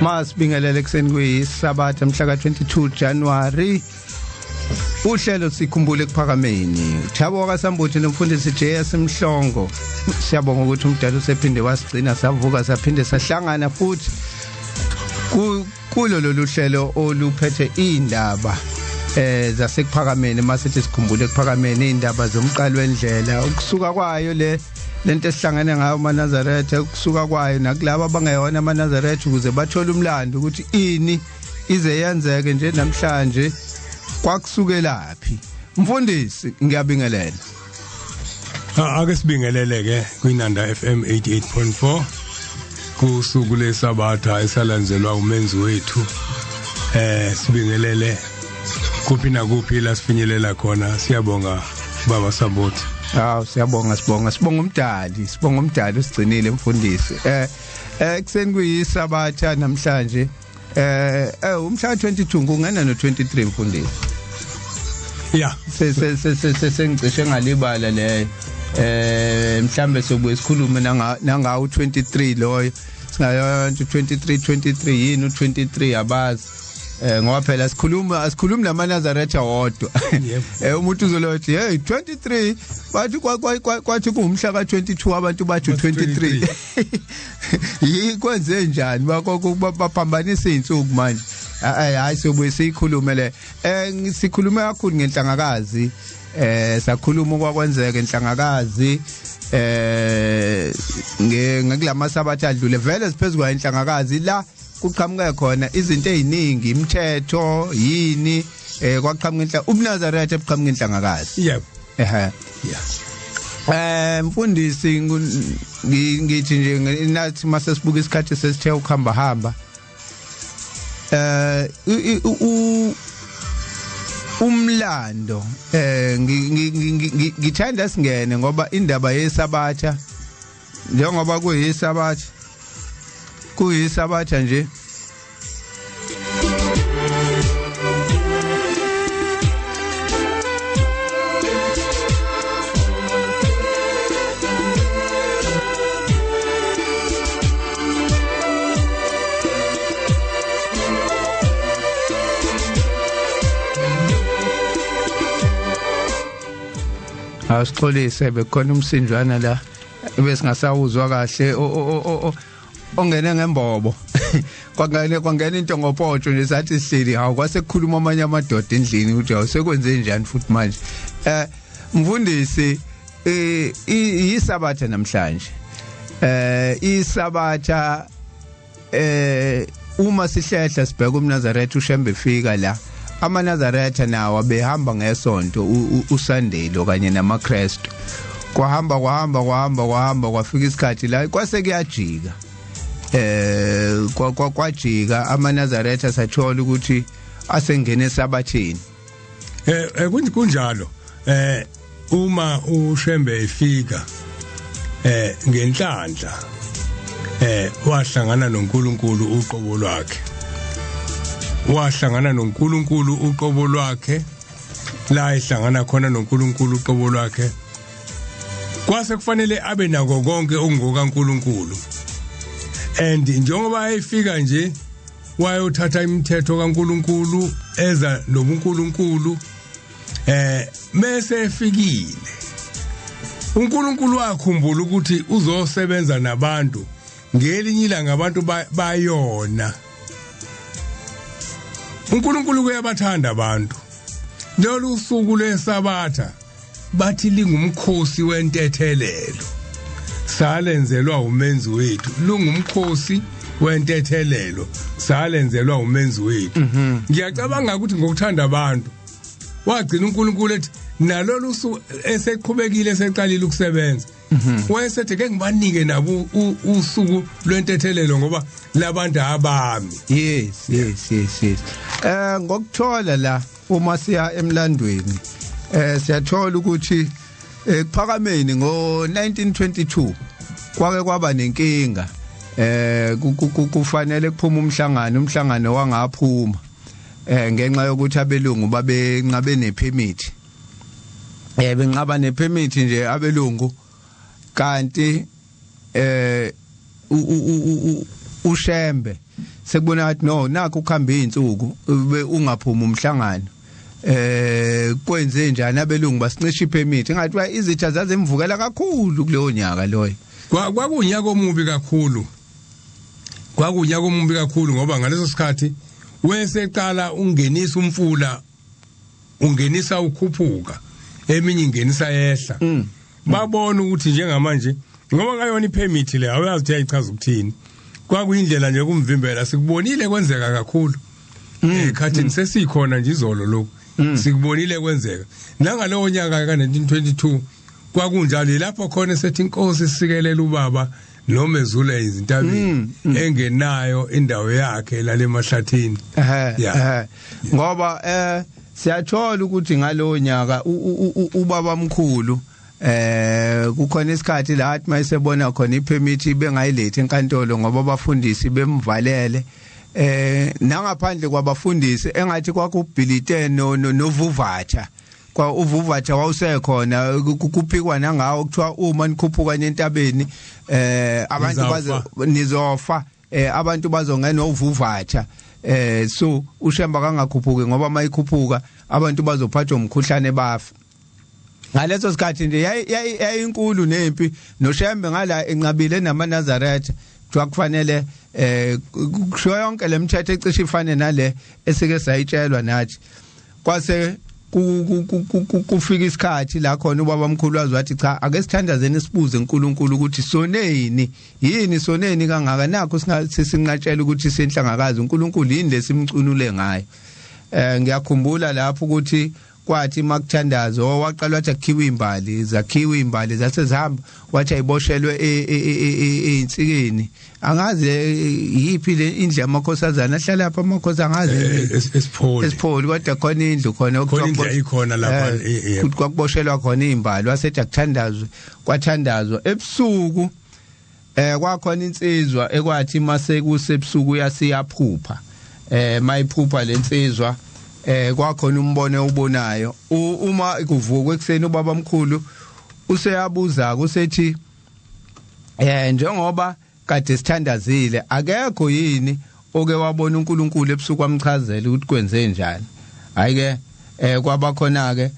Masibingelele ekseni kuyisabatha mhla ka22 January. Uhlelo sikhumbule ekuphakameni. Thabo kaSambuthi nomfundisi JS Mhlongo. Siyabonga ukuthi umdala usephinde wasigcina savuka saphinde sahlangana futhi kulo lolu hlelo oluphethe indaba zasekuphakameni. Masithi sikhumbule ekuphakameni indaba zomqalo wendlela, ukusuka kwayo le lento esihlangene ngayo amaNazaretha, ukusuka kwayo nakulabo abangeyona amaNazaretha ukuze bathole umlando ukuthi ini ize yenzeke nje namhlanje, kwakusukelaphi. Mfundisi, ngiyabingelela. Ake sibingelele ke kwiNanda FM 88.4 kusuku lesabatha esalanzelwa umenzi wethu. Sibingelele kuphi nakuphi la sifinyelela khona. Siyabonga baba Sambuthi. Hawu, siyabonga, sibonga umdali, sibonga umdali usigcinile mfundisi. Ekseni kuyisabatha namhlanje, umhla 22 kungena no 23 mfundisi. Yeah, sengicishe ngalibala leyo. Mhlambe sobuye sikhulume nangawu 23 loyo. Singayonto 23 yini u23 abazi. Ngoba phela asikhulumi namaNazaretha wodwa. Umuntu uzolothi hey 23 bathi kwathi kuumhla ka22 abantu bathi 23. Yikwenze njani baphambanisa izinsuku manje. Hayi sobuye sikhulume le. Sikhulume kakhulu ngenhlangakazi. Sakhuluma okwakwenzeka enhlangakazi ngekulamasabata adlule. Vele siphezukwa inhlangakazi la kuqhamuke khona izinto eziningi, imithetho yini, kwaqhamuka ubuNazaretha ebuqhamuka inhlangakazi. Yebo. Ehhe. Yeah. Mfundisi, ngithi nje nathi mase sibuka isikhathi sesithe ukuhamba hamba. Umlando ngithanda singene ngoba indaba yesabatha, njengoba kuyisabatha nje, asixolise bekhona umsinjwana la besingasawuzwa kahle ongene ngembobo. Kwangena into ngopotsho nje, sathi sihleli hawu, kwase kukhuluma amanye amadoda endlini ukuthi hawu sekwenze njani futhi manje. Mfundisi, isabatha namhlanje, isabatha uma sihlehla sibheka umNazaretha uShembe fika la, amaNazaretha nawo behamba ngesonto uSunday lo kanye namaKristu. Kwahamba kwafika isikhathi la kwase kuyajika. Kwajika amaNazaretha sathola ukuthi asengene esabatheni. Kunjalo. Uma uShembe efika ngenhlanhla wahlangana noNkulunkulu uqobo lwakhe. Wahlangana noNkulunkulu uqobo lwakhe, la ehlangana khona noNkulunkulu uqobo lwakhe kwase kufanele abe nako konke okungokaNkulunkulu. And njengoba efika nje wayothatha imithetho kaNkulunkulu eza nobuNkulunkulu. Mase efikile uNkulunkulu wakhumbula ukuthi uzosebenza nabantu ngelinye ilanga, abantu bayona. uNkulunkulu uyabathanda abantu. Lolu suku lesabatha bathi lingumkhosi wentethelelo, salenzelwa umenzi wethu. Lungumkhosi wentethelelo, salenzelwa umenzi wethu. Ngiyacabanga ukuthi ngokuthanda abantu wagcina uNkulunkulu ethi nalolu suku eseqhubekile eseqalile ukusebenza, wayesethi ke ngibanike nabo usuku lwentethelelo ngoba labantu abami. Yes. Ngokuthola la uma siya emlandweni, siyathola ukuthi ekuphakameni ngo1922 kwake kwaba nenkinga. Kufanele kuphume umhlangano wangaphuma ngenxa yokuthi abelungu babenqabe nepermit. Benqaba nepermit nje abelungu, kanti uShembe Sekubona ngathi no, nakho ukuhamba izinsuku ungaphuma umhlangano, kwenze njani abelungu basincisha ipermit. Ngathi izitha zazimvukela kakhulu kuleyo nyaka loyo. Kwakunyaka omubi kakhulu, kwakunyaka omubi kakhulu, ngoba ngaleso sikhathi weseqala ungenisa umfula, ungenisa ukhuphuka, eminye ingenisa yehla. Babona ukuthi njengamanje ngoba ngayona ipermit le awuyazi ukuthi ayichaza ukuthini, kwakuyindlela nje kumvimbela. Sikubonile kwenzeka kakhulu ekhathini sesikhona nje izolo lokhu, sikubonile kwenzeka nangalowo nyaka ka1922 kwakunjalo. Lapho khona sethi inkosi sikelela ubaba noma ezula izintabeni engenayo indawo yakhe lale mahlathini. Ngoba siyathola ukuthi ngalowo nyaka ubaba mkhulu kukhona isikhathi la athi mayisebona khona ipermit bengayilethi enkantolo ngoba abafundisi bemvalele, nangaphandle kwabafundisi engathi kwakubhilite novuvatha, kwa uvuvatha wawusekhona kuphikwa nangawo, kuthiwa uma nikhuphuka entabeni abantu bazo nizofa, abantu bazongena uvuvatha. So uShemba kangakhuphuki ngoba mayikhuphuka abantu bazophathwa umkhuhlane bafa. Ngaleso sikhathi nje yayinkulu nempi noShembe ngala enqabile namaNazaretha, kuthiwa kufanele kusho yonke lemithetho ecishe ifane nale esike sayitshelwa nathi. Kwase kufika isikhathi la khona ubaba mkhulu wazi wathi cha, ake sithandazeni sibuze uNkulunkulu ukuthi soneni yini, soneni kangaka, nakho singasinqatshela ukuthi senhlangakazi uNkulunkulu yini lesimcunule ngayo. Ngiyakhumbula lapho ukuthi kwathi makuthandazwa waqala wathi akhiwe imbali, zakhiwe imbali zase zihamba, wathi ayiboshelwe einsikeni. Angazi yipi le indlu yamakhosazana ahlala lapha amakhosi, angazi esipholi, kodwa khona indlu khona okuthiwa ikhona lapha kwakuboshelwa khona imbali. Wasethi akuthandazwe, kwathandazwa ebusuku. Kwakhona insizwa ekwathi mase kusebusuku yasiyaphupha, mayiphupha lensizwa kwakhona umbono ubonayo. Uma kuvuka ekseni ubaba mkhulu useyabuza kusethi njengoba kade sithandazile akekho yini oke wabona uNkulunkulu ebusuku amchazela ukuthi kwenze njani. Hayi ke kwaba khona ke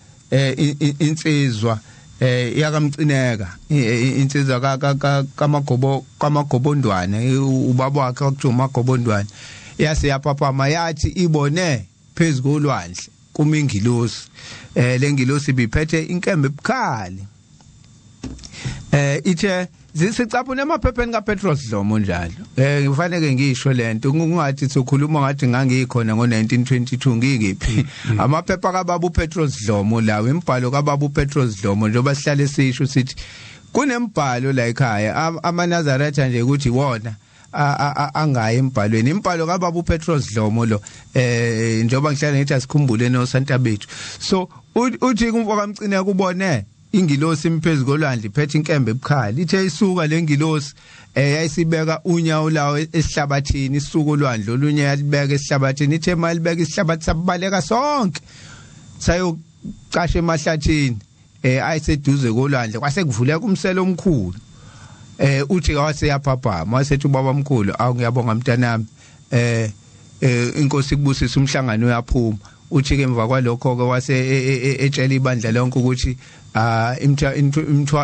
insizwa yakamcineka, insizwa kaMagobo, kaMagobondwane, ubaba wakhe kwakuthiwa uMagobondwane, yase yaphaphama yathi ibone phezu kolwandle kumingilosi, lengilosi ibiphethe inkembe ebukhali, ithe zisicaphuna emaphepheni kaPetros Dlomo njalo. Ngifanele ngisho lento kungathi sokhuluma ngathi ngangikhona ngo1922 ngikiphi. Amaphepha kababa uPetros Dlomo lawo, imibhalo kababa uPetros Dlomo, njengoba sihlale sisho sithi kunembhalo la ekhaya amaNazaretha nje ukuthi wona angayi embhalweni, imbhalo kababa uPetros Dlomo lo, njengoba ngihlala ngithi asikhumbule noSanta bethu. So uthi kumfo kaMcine kubone ingilosi imphezulu kolwandle iphethe inkembe ebukhali, ithe isuka lengilosi yayisibeka unyawo lawo esihlabathini, isuka olwandle olunye yalibeka esihlabathini, ithe malibeka isihlabathi sabaleka sonke sayocasha emahlathini ayiseduze kolwandle, kwase kuvuleka umsele omkhulu. Uthi wase yaphaphama wasethi ubaba omkhulu, awu ngiyabonga mntanami, inkosi kubusisa, umhlangano uyaphuma. Uthi ke emva kwalokho ke wase etshela ibandla lonke ukuthi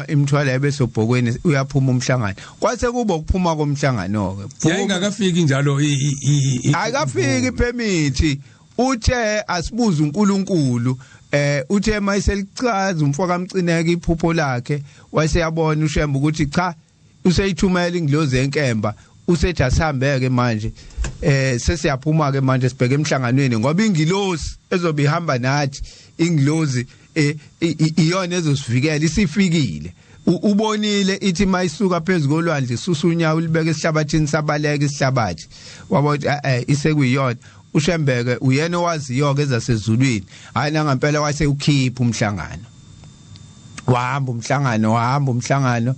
imthwala ebesobhokweni uyaphuma umhlangano. Kwase kuba ukuphuma komhlangano ke yayingakafiki njalo, ayikafiki ipermit. Uthe asibuze uNkulunkulu, uthe mayiselichaza umfo kaMcineka iphupho lakhe, wayeseyabona uShembe ukuthi cha useyithumela ingilozi yenkemba, usethi asihambeke manje, sesiyaphuma ke manje sibheke emhlanganweni, ngoba ingilosi ezobe ihamba nathi, ingilozi iyona ezosivikela, isifikile. Ubonile ithi mayisuka phezulu kolwandle isusa unyawo libeke esihlabathini sabaleka isihlabathi, wabona isekuyiyona. uShembeke uyena owaziyo ke ezasezulwini. Hayi nangempela wase ukhipha umhlangano, wahamba umhlangano, wahamba umhlangano.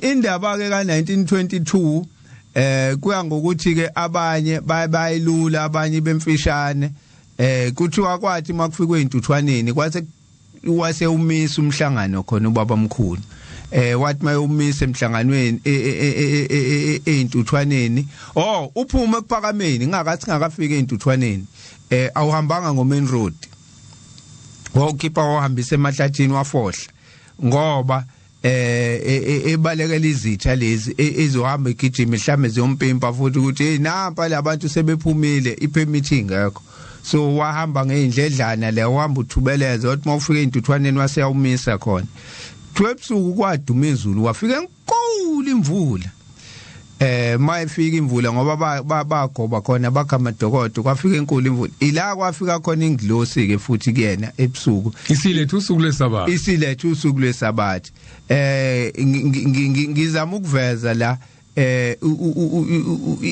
Indaba ke ka1922 kuya ngokuthi ke abanye bayilula, abanye bemfishane. Kuthiwa kwathi makufikwe intuthwaneni kwase wase umisa umhlangano khona ubaba omkhulu. Wathi mayumisa emhlanganweni eintuthwaneni, uphume ekuphakameni ngakathi ngakafika eintuthwaneni, awuhambanga ngo main road, wawukhipha wahambisa emahlathini wafohla, ngoba ebalekela izitha lezi ezohamba igijima mhlambe ziyompimpa futhi ukuthi hey nampa labantu sebephumile, ipermit ingekho. So wahamba ngeindledlana le, wahamba uthubeleza, wathi mawufika eintuthwaneni waseyawumisa khona. Ebusuku kwaduma izulu, wafika enkulu imvula. Mayifika imvula ngoba bagoba khona bakha amadokodo, kwafika enkulu imvula. Ila kwafika khona ingilosi ke futhi kuyena ebusuku, isilethe usuku lwesabatha, isilethe usuku lwesabatha. Ngizama ukuveza la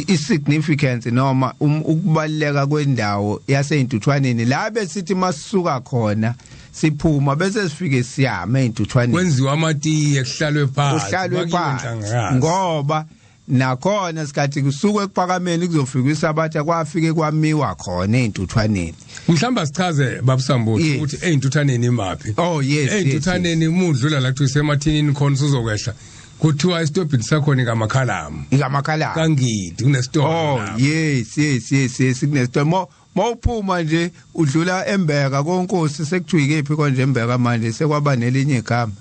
i-significance noma ukubaluleka kwendawo yaseyintuthwaneni la besithi masisuka khona siphuma bese sifike siyama eintuthwaneni, kwenziwa amatiye, kuhlalwe phansi, kuhlalwe phansi, ngoba nakhona sikhathi kusuka ekuphakameni kuzofika isabatha kwafike kwamiwa khona eintuthwaneni. Mhlamba sichaze babusambuthi ukuthi eintuthwaneni imaphi. Oh yes, eintuthwaneni umudlula la kuthiwa semathinini khona uzokwehla, kuthiwa isitobhini sakhona ikaMakhalamu, ikaMakhalamu kangidi kunesitolo. Oh yes yes yes yes, kunesitolo. Mawuphuma nje udlula embeka konkosi, sekuthiwa ikephi konje embeka manje, sekwaba nelinye igama.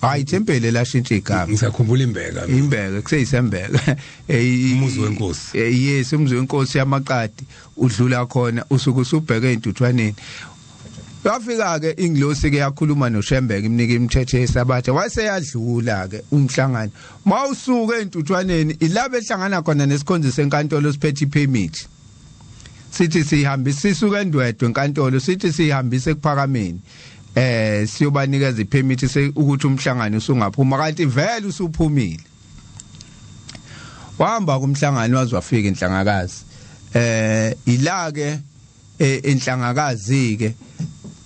Hayi ithempeli lashintsha igama. Ngisakhumbula imbeka. Imbeka kuseyisembeka. Umuzi wenkosi. Yes, umuzi wenkosi yamaqadi, udlula khona usuku usubheke eintuthwaneni. Wafika ke ingilosi ke yakhuluma noShembeke, imnika imithetho yesabatha, wayeseyadlula ke umhlangano. Mawusuka eintuthwaneni ilabe ehlangana khona nesikhonzi senkantolo siphethe ipermit. Sithi sihambisa sisuka endwedwe enkantolo, sithi sihambise ekuphakameni, siyobanikeza ipermit ukuthi umhlangano usungaphuma, kanti vele usuphumile. Wahamba kumhlangano waze wafika inhlangakazi. Ila ke inhlangakazi ke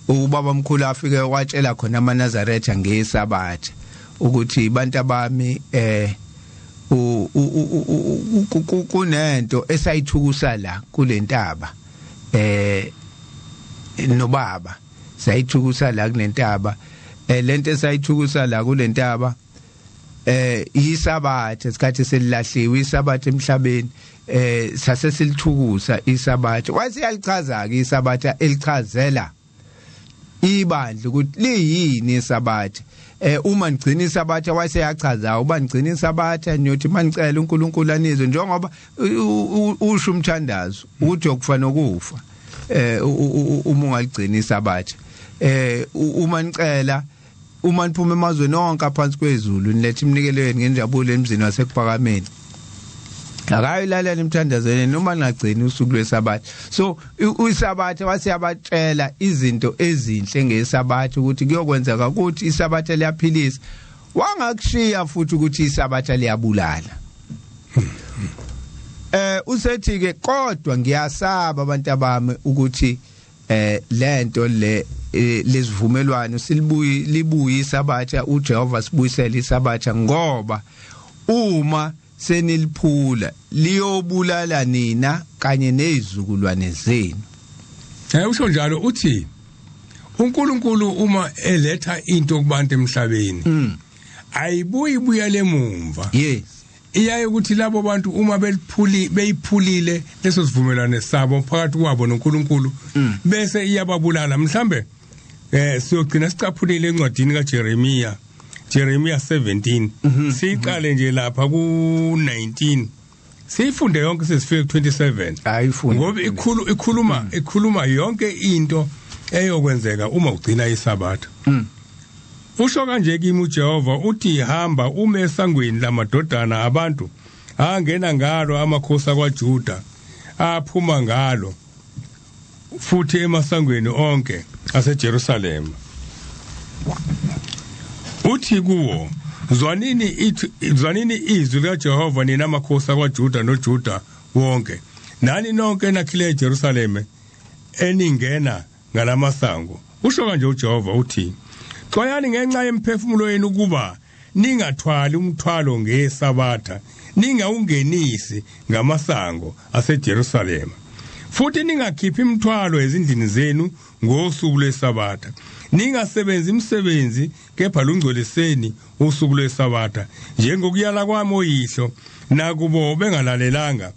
ubaba mkhulu afike watshela khona amaNazaretha ngesabatha ukuthi bantu abami kunento esayithukusa la kulentaba, nobaba sayithukusa la kulentaba, lento esayithukusa la kulentaba isabatha isikhathi selilahliwe isabatha emhlabeni, sase silithukusa isabatha. Wasiyalichaza ke isabatha, elichazela ibandla ukuthi liyini isabatha. Uma nigcina isabatha, waseyachaza uba nigcina isabatha niyothi manicela uNkulunkulu anizwe, njengoba usho umthandazo ukuthi ukufa nokufa uma ungaligcina isabatha. Uma nicela, uma niphuma emazweni onke aphansi kwezulu, nilethe iminikelo yenu ngenjabulo emzini wasekuphakameni, akayilalela imthandazweni noma ningagcini usuku lwesabatha. So isabatha wasiyabatshela izinto ezinhle ngesabatha ukuthi kuyokwenzeka ukuthi isabatha liyaphilisa, wangakushiya futhi ukuthi isabatha liyabulala. Usethi ke kodwa ngiyasaba abantu abami ukuthi lento le lesivumelwano silibuyi libuyi isabatha, uJehova sibuyisele isabatha, ngoba uma seniliphula liyobulala nina kanye nezizukulwane zenu. Usho njalo uthi uNkulunkulu uma eletha into kubantu emhlabeni ayibuyi ibuyele emumva. Yes, iyaye ukuthi labo bantu uma beliphuli beyiphulile leso sivumelwano sabo phakathi kwabo noNkulunkulu bese iyababulala. Mhlambe siyogcina sicaphulile encwadini kaJeremiya, Jeremiah 17, siqale nje lapha ku 19, siyifunde yonke sesifike ku 27. Ayifunde ngoba ikhuluma yonke into eyokwenzeka uma ugcina isabatha. Usho kanje kimi uJehova uthi, hamba ume esangweni lamadodana abantu angena ngalo amakhosi akwaJuda, aphuma ngalo futhi emasangweni onke aseJerusalema. Uthi kuwo, zwanini izwi likaJehova nina makhosi akwaJuda noJuda wonke, nani nonke enakhile eJerusalema eningena ngalamasango. Usho kanje uJehova uthi, xwayani ngenxa yemphefumulo yenu ukuba ningathwali umthwalo ngesabatha, ningawungenisi ngamasango aseJerusalema, futhi ningakhiphi imithwalo ezindlini zenu ngosuku lwesabatha, Ningasebenzi imisebenzi, kepha lungcweliseni usuku lwesabatha, njengokuyala kwami oyihlo. Nakubo bengalalelanga,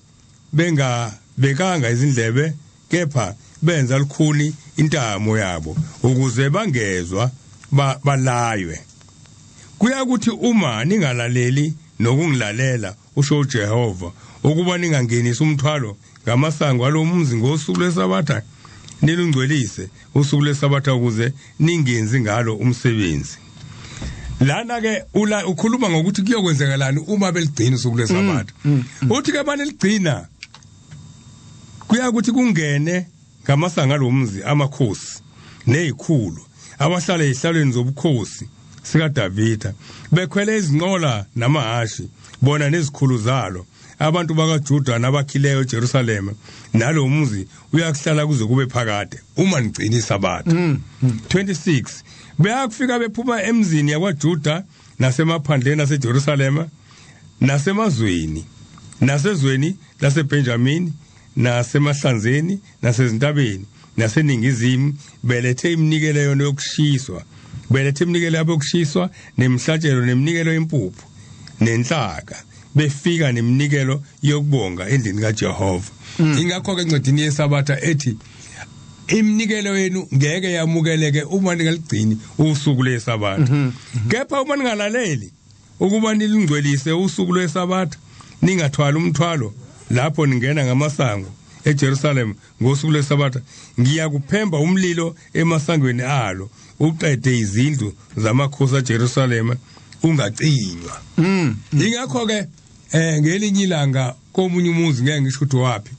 bengabekanga izindlebe, kepha benza lukhuni intamo yabo ukuze bangezwa balaywe. Kuyakuthi uma ningalaleli nokungilalela, usho uJehova, ukuba ningangenisi umthwalo ngamasango alomuzi ngosuku lwesabatha, nilungcwelise usuku lwesabatha ukuze ningenzi ngalo umsebenzi. Lana ke ukhuluma ngokuthi kuyokwenzekalani uma beligcina usuku lwesabatha. Uthi ke baneligcina, kuyakuthi kungene ngamasango alomzi amakhosi nezikhulu abahlala ezihlalweni zobukhosi sikaDavida, bekhwele izinqola namahashi, bona nezikhulu zalo, abantu bakaJuda nabakhileyo eJerusalema, nalomuzi uyakuhlala kuze kube phakade uma nigcina isabatha. 26 Bayakufika bephuma emzini yakwaJuda nasemaphandleni aseJerusalema nasemazweni nasezweni laseBenjamini nasemahlanzeni nasezintabeni naseningizimu, belethe iminikelo yona yokushiswa, belethe iminikelo yabo yokushiswa nemihlatshelo neminikelo yempuphu nenhlaka, befika neminikelo yokubonga endlini kaJehova. Ingakho ke encwadini yesabatha ethi iminikelo yenu ngeke yamukeleke uma ningaligcini usuku lwesabatha. Kepha uma ningalaleli ukuba nilungcwelise usuku lwesabatha, ningathwali umthwalo lapho ningena ngamasango eJerusalem ngosuku lwesabatha, ngiyakuphemba umlilo emasangweni alo, uqede izindlu zamakhosi eJerusalem, ungacinywa. Ingakho ke ngelinye ilanga komunye umuzi, ngeke ngisho ukuthi wapi,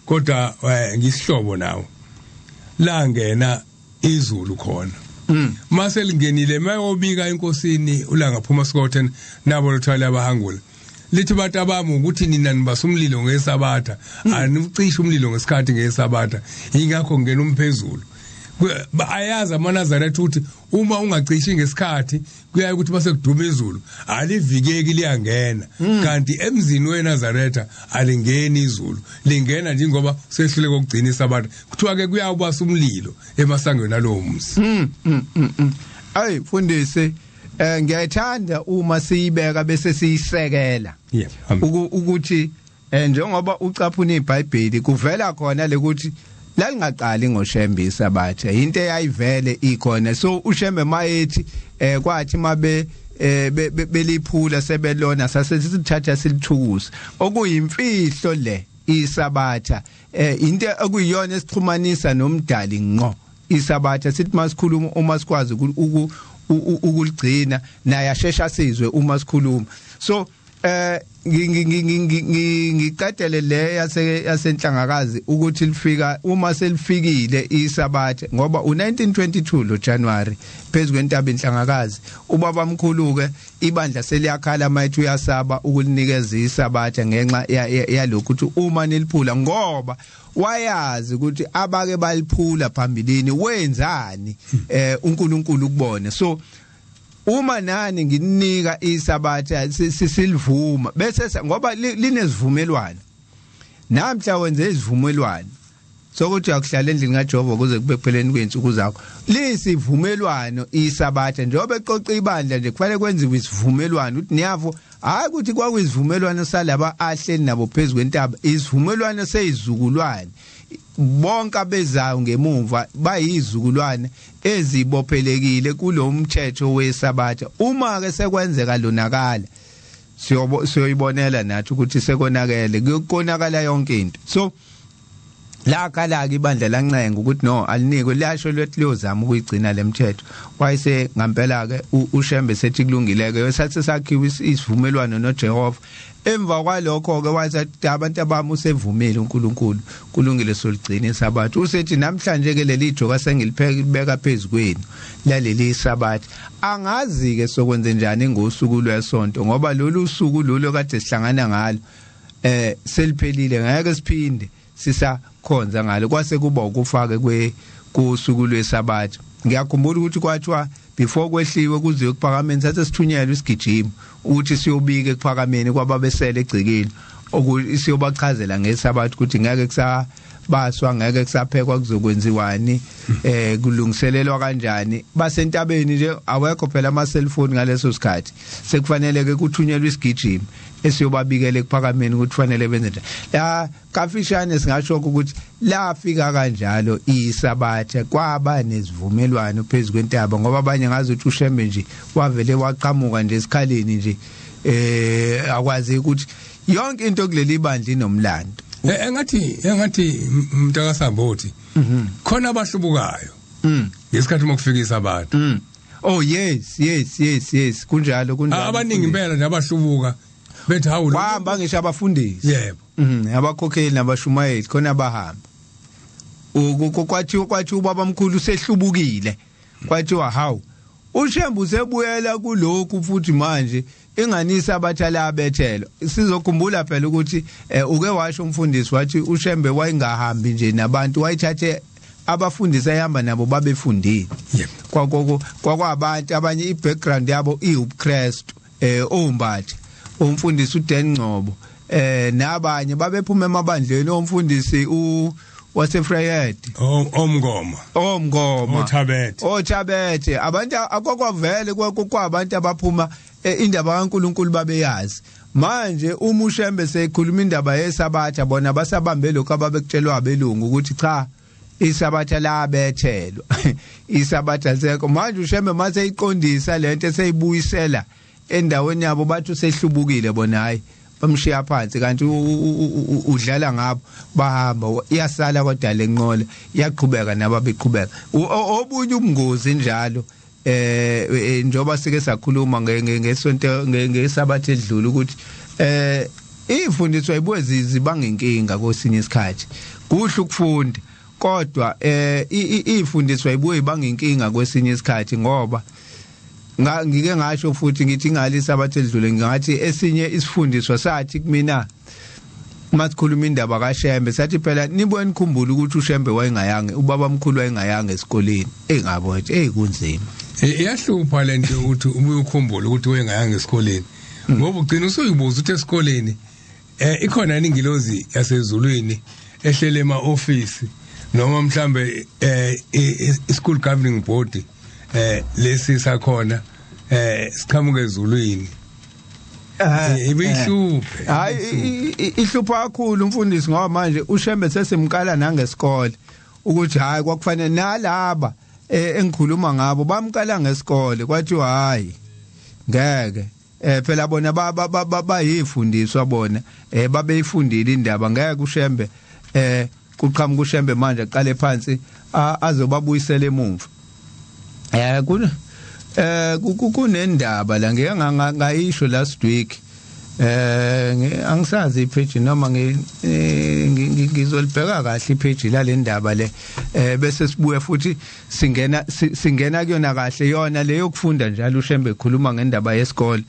kodwa ngisihlobo nawo, langena izulu khona. Mase lingenile, mayobika enkosini uLanga phuma sikothen nabo lothwala abahangula, lithi bantu abami ukuthi nina nibasa umlilo ngesabatha, anicishe umlilo ngesikhathi ngesabatha, ingakho ngena umphezulu. Ayazi amaNazaretha ukuthi uma ungacishi ngesikhathi kuyaye ukuthi base kuduma izulu, alivikeki, liyangena. Kanti emzini weNazaretha alingeni izulu, lingena nje ngoba sehlule kokugcina isabatha. Kuthiwa ke kuyawubasa umlilo emasangweni alowo muzi. Ayi mfundisi, ngiyayithanda uma siyibeka bese siyisekela. Ukuthi njengoba ucaphuna iBhayibheli kuvela khona lekuthi lalingaqali ngoShembe isabatha, into eyayivele ikhona. So uShembe mayethi kwathi mabe beliphula sebelona, sasesithatha silithukusa, okuyimfihlo le isabatha, into okuyiyona esixhumanisa nomdali ngqo. Isabatha sithi masikhuluma uma sikwazi ukuligcina, naye ashesha sizwe uma sikhuluma. So ngiqedele le yasenhlangakazi ukuthi lifika uma selifikile isabatha, ngoba u1922 lo January phezulu kwentaba inhlangakazi, ubaba mkhulu ke ibandla seliyakhala mayithi uyasaba ukulinikeza isabatha ngenxa yalokhu ukuthi uma niliphula, ngoba wayazi ukuthi abake baliphula phambilini wenzani uNkulunkulu ukubone. So uma nani ngininika isabatha silivuma bese, ngoba linezivumelwano, namhla wenze izivumelwano sokuthi uyakuhlala endlini kaJehova kuze kube kupheleni kweinsuku zakho, lisivumelwano isabatha. Njengoba eqoqa ibandla nje kufanele kwenziwe isivumelwano ukuthi niyavo, hayi ukuthi kwakuyizivumelwano salaba ahleli nabo phezulu kwentaba, isivumelwano seyizukulwane, bonke abezayo ngemuva bayizukulwane ezibophelekile kulomthetho wesabatha. Uma ke sekwenzeka lonakala, siyoyibonela nathi ukuthi sekonakele, kuyokonakala yonke into. So la khala ke ibandla lancenga ukuthi no alinikwe, liyasho lethi liyozama ukuyigcina lemthetho. Wayese ngempela ke uShembe sethi kulungile ke, sathi sakhiwe isivumelwano noJehova. Emva kwalokho ke wathi abantu abami usevumile uNkulunkulu, kulungile soligcina isabatha. Usethi namhlanje ke leli joka sengilipheka phezukwenu laleli isabatha. Angazi ke sokwenze njani ngosuku lwesonto, ngoba lolu suku lolu kade sihlangana ngalo seliphelile, ngeke siphinde sisakhonza ngalo. Kwase kuba ukufake kwe kusuku lwesabatha. Ngiyakhumbula ukuthi kwathiwa before kwehliwe kuze ekuphakameni sathe sithunyelwe isigijimo ukuthi siyobika ekuphakameni kwababesele egcikile, okusiyobachazela ngesabatha ukuthi ngeke kusaba baswa ngeke kusaphekwa, kuzokwenziwani, kulungiselelwa kanjani. Basentabeni nje, awekho phela ama cellphone ngaleso sikhathi, sekufanele ke kuthunyelwe isigijimi esiyobabikela ekuphakameni ukuthi fanele benze njani. La kafishane singasho ukuthi lafika kanjalo isabatha, kwaba nesivumelwano phezulu kwentaba, ngoba abanye ngazi ukuthi uShembe nje wavele waqhamuka nje esikhaleni nje, akwazi ukuthi yonke into kuleli bandla inomlando. Engathi mntakaSambothi khona abahlubukayo ngesikhathi uma kufika isabatha. Oh yes yes yes yes, kunjalo kunjalo. Abaningi impela nje abahlubuka bethi hawu, wahamba ngisho abafundisi. Yebo. Abakhokheli nabashumayeli khona bahamba. Kwathiwa ubaba mkhulu usehlubukile, kwathiwa hawu uShembe usebuyela kulokhu futhi manje inganisa abathala abethelwa. Sizokhumbula phela ukuthi uke washo umfundisi wathi uShembe wayengahambi nje nabantu, wayithathe abafundisi ayihamba nabo babefundile. Kwakwabantu abanye i-background yabo iwubuKristu, ombathi umfundisi uDan Ngcobo nabanye babephuma emabandleni, umfundisi waseFreyed, omngoma oThabethe, abantu akokwavele kwabantu abaphuma indaba kaNkuluNkulu babeyazi. Manje uma uShembe sekhuluma indaba yesabatha, bona basabambe lokho ababekutshelwa abelungu ukuthi cha, isabatha labethelwa, isabatha lisekho. Manje uShembe mase iqondisa lento eseyibuyisela endaweni yabo, bathi usehlubukile bona, hayi bamshiya phansi, kanti udlala ngabo, bahamba, iyasala kodwa lenqola iyaqhubeka nabo beqhubeka. Obunye ubungozi njalo njoba sike sakhuluma ngesonto ngesabatha edlule ukuthi ifundiswa ibuye zibanga inkinga kwesinye isikhathi. Kuhle ukufunda, kodwa ifundiswa ibuye ibanga inkinga kwesinye isikhathi, ngoba ngike ngasho futhi ngithi ngalisa abathi edlule, ngathi esinye isifundiswa sathi kumina masikhuluma indaba kaShembe, sathi phela nibuye nikhumbule ukuthi uShembe wayengayanga, ubaba omkhulu wayengayanga esikoleni. Engabo ethi kunzima, iyahlupha lento ukuthi ubuye ukhumbule ukuthi wayengayanga esikoleni, ngoba ugcina usuyibuza ukuthi esikoleni ikhona ingilozi yasezulwini ehlele ema office, noma mhlambe i-school governing board lesi sakhona siqhamuke ezulwini. Ibihluphe. Hayi ihlupha kakhulu umfundisi, ngoba manje uShembe sesimkala nangesikole ukuthi hayi kwakufanele nalaba engikhuluma ngabo bamkala ngesikole, kwathiwa hayi ngeke, phela bona bayifundiswa bona, babeyifundile indaba, ngeke uShembe kuqhamuka uShembe manje aqale phansi azobabuyisela emuva. Kunendaba la ngeke ngayisho last week, angisazi ipage noma ngizolibheka kahle ipage la le ndaba le, bese sibuye futhi singena kuyona kahle yona le yokufunda njalo uShembe ekhuluma ngendaba yesikole,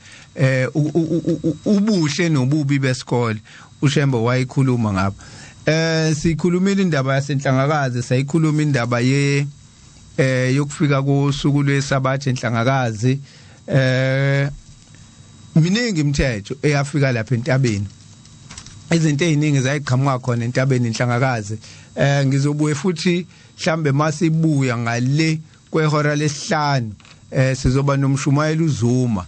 ubuhle nobubi besikole uShembe wayikhuluma ngapha. Sikhulumile indaba yasenhlangakazi, sayikhuluma indaba ye yokufika kusuku lwesabatha enhlangakazi. Miningi imithetho eyafika lapha entabeni, izinto eziningi zayiqhamuka khona entabeni enhlangakazi. Ngizobuye futhi mhlambe masibuya ngale kwehora lesihlanu, sizoba nomshumayeli uZuma.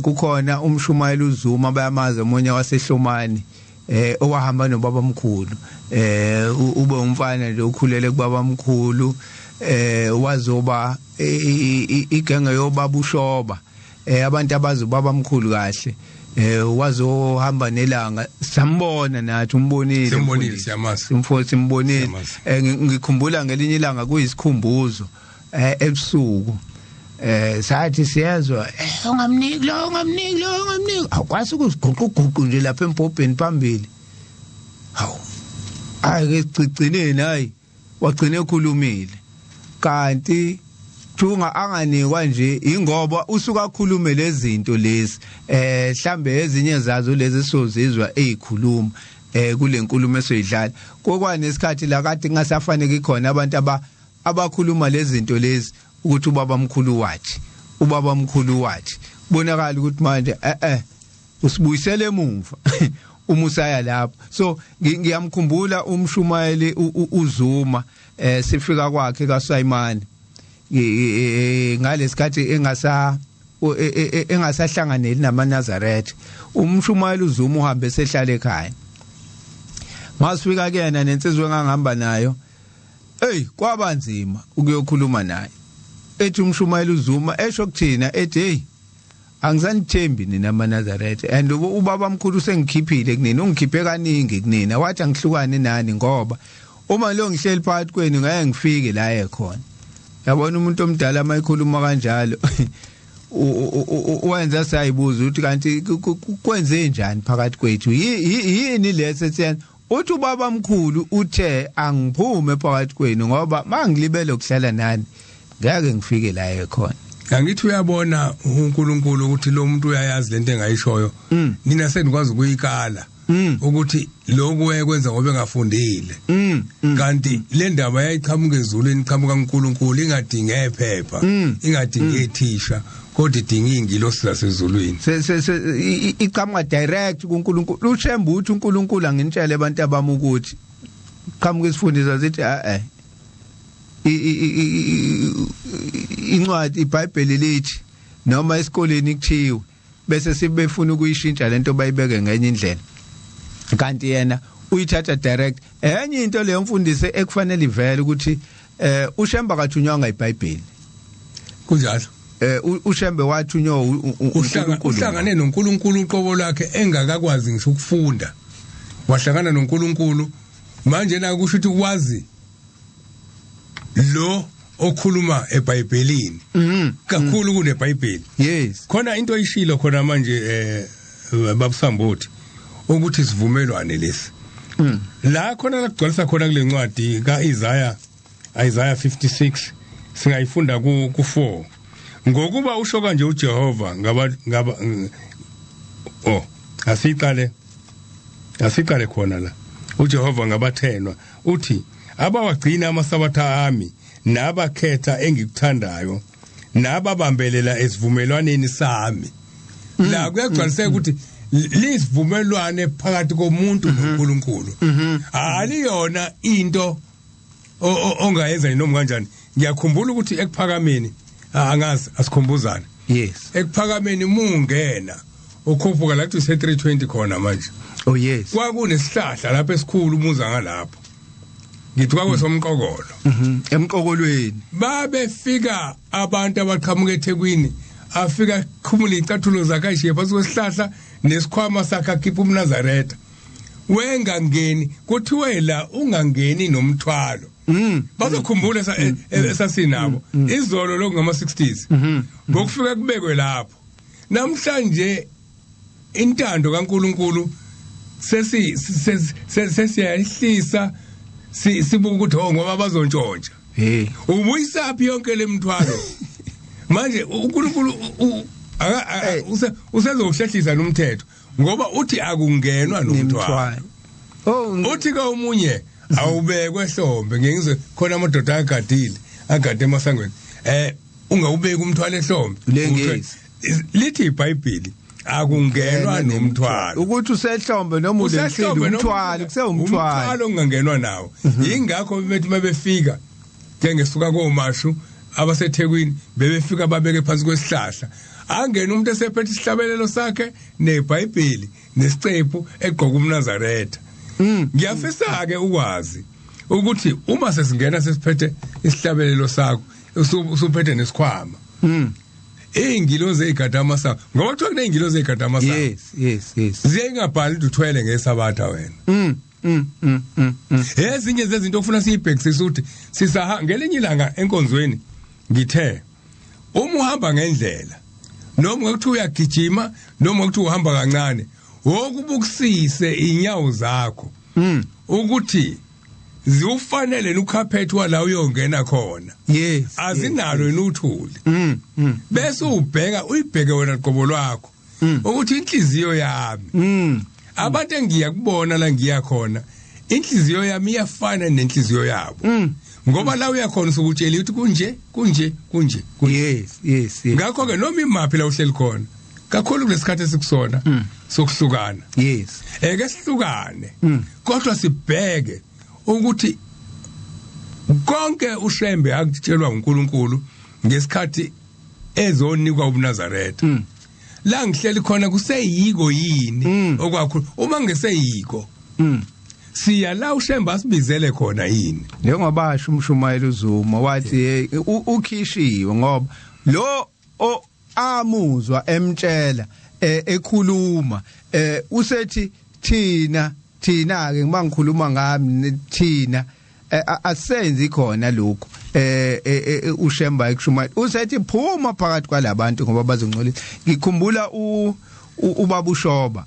Kukhona umshumayeli uZuma, bayamazi, omunye waseHlomani, owahamba nobaba omkhulu, ube umfana nje ukhulele kubaba omkhulu, wazoba igenge yobaba uShoba, abantu abazi ubaba omkhulu kahle, wazohamba nelanga, sambona nathi, umbonile, simbonile, siyamazi umfowethu, simbonile. Ngikhumbula ngelinye ilanga kuyisikhumbuzo ebusuku, sathi siyezwa ungamniki lo, ungamniki lo, ungamniki, awukwazi ukuziguquguqu nje lapha embhobheni phambili. Hawu, hayi ke sigcineni, hayi wagcina ekhulumile, kanti thunga anganikwa nje ingoba usuka akhulume lezinto lezi, mhlambe ezinye zazo lezi sozizwa ezikhuluma kule nkulumo esoyidlala. Kokwanesikhathi la kade kungasafanele khona abantu abakhuluma lezinto lezi ukuthi ubaba omkhulu wathi, ubaba omkhulu wathi, bonakala ukuthi manje usibuyisele emuva. Uma usaya lapho, so ngiyamkhumbula umshumayeli uZuma, sifika kwakhe kaSayimani ngalesikhathi engasahlanganeli namaNazaretha. Umshumayeli uZuma uhambe sehlala ekhaya. Masifika kuyena nensizwe engangihamba nayo, hey, kwabanzima ukuyokhuluma naye. Ethi umshumayeli uZuma esho kuthina, ethi, "Hey, angisanithembi nina amaNazaretha, and ubaba mkhulu sengikhiphile kunina, ungikhiphe kaningi kunina, wathi angihlukane nani ngoba uma lo ngihleli phakathi kwenu ngeke ngifike la ekhona." Yabona, umuntu omdala mayikhuluma kanjalo, wenza sayibuza ukuthi kanti kwenze njani phakathi kwethu, yini lesi? Uthi ubaba mkhulu uthe angiphume phakathi kwenu ngoba mangilibele ukuhlala nani ngeke ngifike la ekhona. Angithi uyabona uNkulunkulu ukuthi lo muntu uyayazi lento engayishoyo, nina senikwazi ukuyikala ukuthi lokhu wayekwenza ngoba engafundile, kanti le ndaba yayiqhamuka ezulwini, iqhamuka kuNkulunkulu, ingadingi ephepha, ingadingi ethisha, kodwa idinga ingilosi zasezulwini. Iqhamuka direct kuNkulunkulu. Ushembe uthi uNkulunkulu, anginitshele abantu abami ukuthi qhamuka isifundiswa sithi eh incwadi iBhayibheli lithi noma esikoleni kuthiwe, bese sibefuna ukuyishintsha lento bayibeke ngenye indlela, kanti yena uyithatha direct. Enye into leyo mfundisi ekufanele ivele ukuthi uShembe akathunywanga iBhayibheli. Kunjalo. uShembe wathunywa uNkulunkulu. Uhlangane noNkulunkulu uqobo lwakhe engakakwazi ngisho ukufunda, wahlangana noNkulunkulu. Manje na kusho ukuthi wazi lo okhuluma eBhayibhelini kakhulu kuneBhayibheli. Khona into oyishilo khona manje, babusambothi, ukuthi sivumelwane lesi la khona la kugcwalisa khona kule ncwadi kaIsaiah, Isaiah 56, singayifunda ku 4. Ngokuba usho kanje uJehova ngaba oh asiqale khona la. UJehova ngabathenwa uthi, "Abawagcina amasabatha ami, nabakhetha engikuthandayo, nababambelela esivumelwaneni sami." La kuyagcwaliseka ukuthi lisivumelwane phakathi komuntu noNkulunkulu, aliyona into ongayenza noma kanjani. Ngiyakhumbula ukuthi ekuphakameni, angazi, asikhumbuzane. Ekuphakameni mungena ukhuphuka la kuthi 320 khona manje. Oh yes. Kwakunesihlahla lapha esikhulu, umuza ngalapho, ngithi kwakusomqokolo. Emqokolweni. Babefika abantu abaqhamuka eThekwini, afika khumula icathulo zakhe ayishiye phansi kwesihlahla nesikhwama sakhe, akhipha umNazaretha. Wengangeni, kuthiwe la ungangeni nomthwalo. Bazokhumbula esasinabo izolo lokhu ngama 60s, ngokufika kubekwe lapho. Namhlanje intando kaNkuluNkulu sesiyayihlisa, sibuka ukuthi oh, ngoba bazontshontsha. Hey. Ubuyisaphi yonke lemthwalo? Manje uNkulunkulu usezokuhlehlisa nomthetho ngoba uthi akungenwa nomthwalo. Oh. Uthi ka omunye awubekwe hlombe, ngeke khona amadoda agadile, agade emasangweni, ungawubeki umthwalo ehlombe. Lengezi. Lithi iBhayibheli akungenwa nomthwalo. Ukuthi usehlombe noma ulenhlilo, umthwalo kusewumthwalo. Umthwalo ungangenwa nawo. Ingakho bethi mabefika njengesuka komashu abaseThekwini, bebefika babeke phansi kwesihlahla, angena umuntu esephethe isihlabelelo sakhe neBhayibheli nesicephu, egqoka umNazaretha. Ngiyafisa ke ukwazi ukuthi uma sesingena sesiphethe isihlabelelo sakho, usuphethe nesikhwama, eyingilozi ezigada amasango, ngoba kuthiwa kuneyingilozi ezigada amasango. yes yes yes Ziye ingabhali ukuthi uthwele ngesabatha wena. mm mm mm mm, mm. Ezinye zezinto ofuna siyibhekisise ukuthi sisaha ngelinye ilanga enkonzweni ngithe uma uhamba ngendlela, noma ukuthi uyagijima noma ukuthi uhamba kancane, wokubukisise inyawo zakho ukuthi ziufanele ukhaphethu wala uyongena khona, azinalo yini uthuli, mm mm bese ubheka, uyibheke wena qobo lwakho ukuthi inhliziyo yami, abantu engiya kubona la ngiya khona, inhliziyo yami iyafana nenhliziyo yabo, ngoba la uyakhona usukutshela ukuthi kunje, kunje, kunje, kunje. yes yes yes Ngakho ke noma imaphi la uhleli khona, Kakhulu kulesikhathi esikusona sokuhlukana. Yes. Eke sihlukane. Kodwa sibheke ukuthi konke uShembe akutshelwa uNkulunkulu ngesikhathi ezonikwa ubuNazaretha. La ngihleli khona kuseyiko yini okwakho uma ngeseyiko? Siya la uShembe asibizele khona yini? Njengoba asho umshumayeli uZuma wathi ukhishiwe ngoba lo amuzwa emtshela ekhuluma usethi thina ke ngiba ngikhuluma ngami thina asenzi khona lokho uShemba ekushumayela usethi phuma phakathi kwalabantu ngoba bazongcolisa. Ngikhumbula ubaba uShoba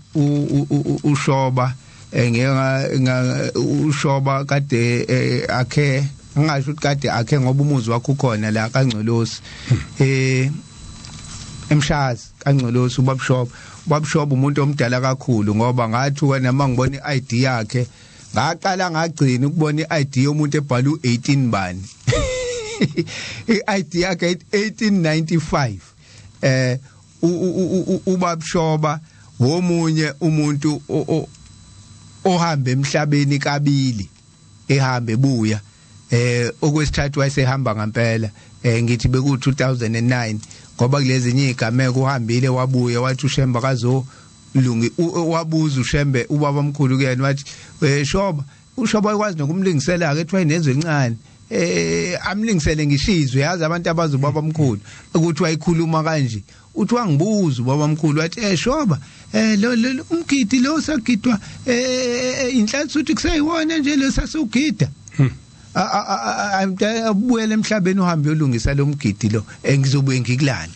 uShoba ngeke uShoba kade akhe ngingasho ukuthi kade akhe ngoba umuzi wakhe ukhona la kaNgcolosi emshazi kaNgcolosi ubabushoba. Ubabushoba umuntu omdala kakhulu ngoba ngathi wena mangibona iID yakhe ngaqala ngagcina ukubona iID yomuntu ebhala u18 bani iID yakhe 1895. Ubabushoba womunye umuntu ohambe emhlabeni kabili ehambe ebuya okwesithathu wayesehamba ngempela ngithi beku 2009 ngoba kulezinye igameko uhambile wabuya wathi uShembe kazo lungi wabuza uShembe ubaba omkhulu kuyena wathi Shoba uShoba uyakwazi nokumlingisela ke ethi wayinezwe elincane amlingisele ngishizwe yazi abantu abazi ubaba omkhulu ukuthi wayikhuluma kanje. Uthi wangibuza ubaba omkhulu wathi Shoba lo umgidi lo sagidwa inhlansi uthi kuseyiwona nje lo sasugida abuyele emhlabeni uhambe uyolungisa lo mgidi lo ngizobuye ngikulande.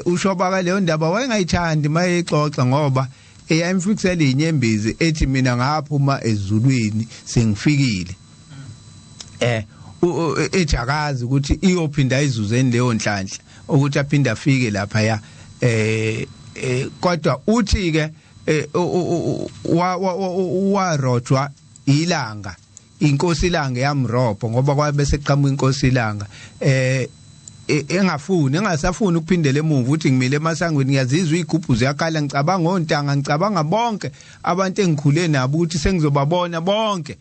Ushoba ka leyo ndaba wayengayithandi mayexoxa ngoba eyayimfikisela inyembezi ethi mina ngaphuma ezulwini sengifikile ejakazi ukuthi iyophinda izuzeni leyo nhlanhla ukuthi aphinde afike lapha ya kodwa uthi ke warojwa ilanga inkosi ilanga yamrobho ngoba kwabe seqhamuka inkosi ilanga engafuni engasafuni ukuphindela emuva uthi ngimile emasangweni ngiyazizwa igubhu ziyakhala ngicabanga ontanga ngicabanga bonke abantu engikhule nabo ukuthi sengizobabona bonke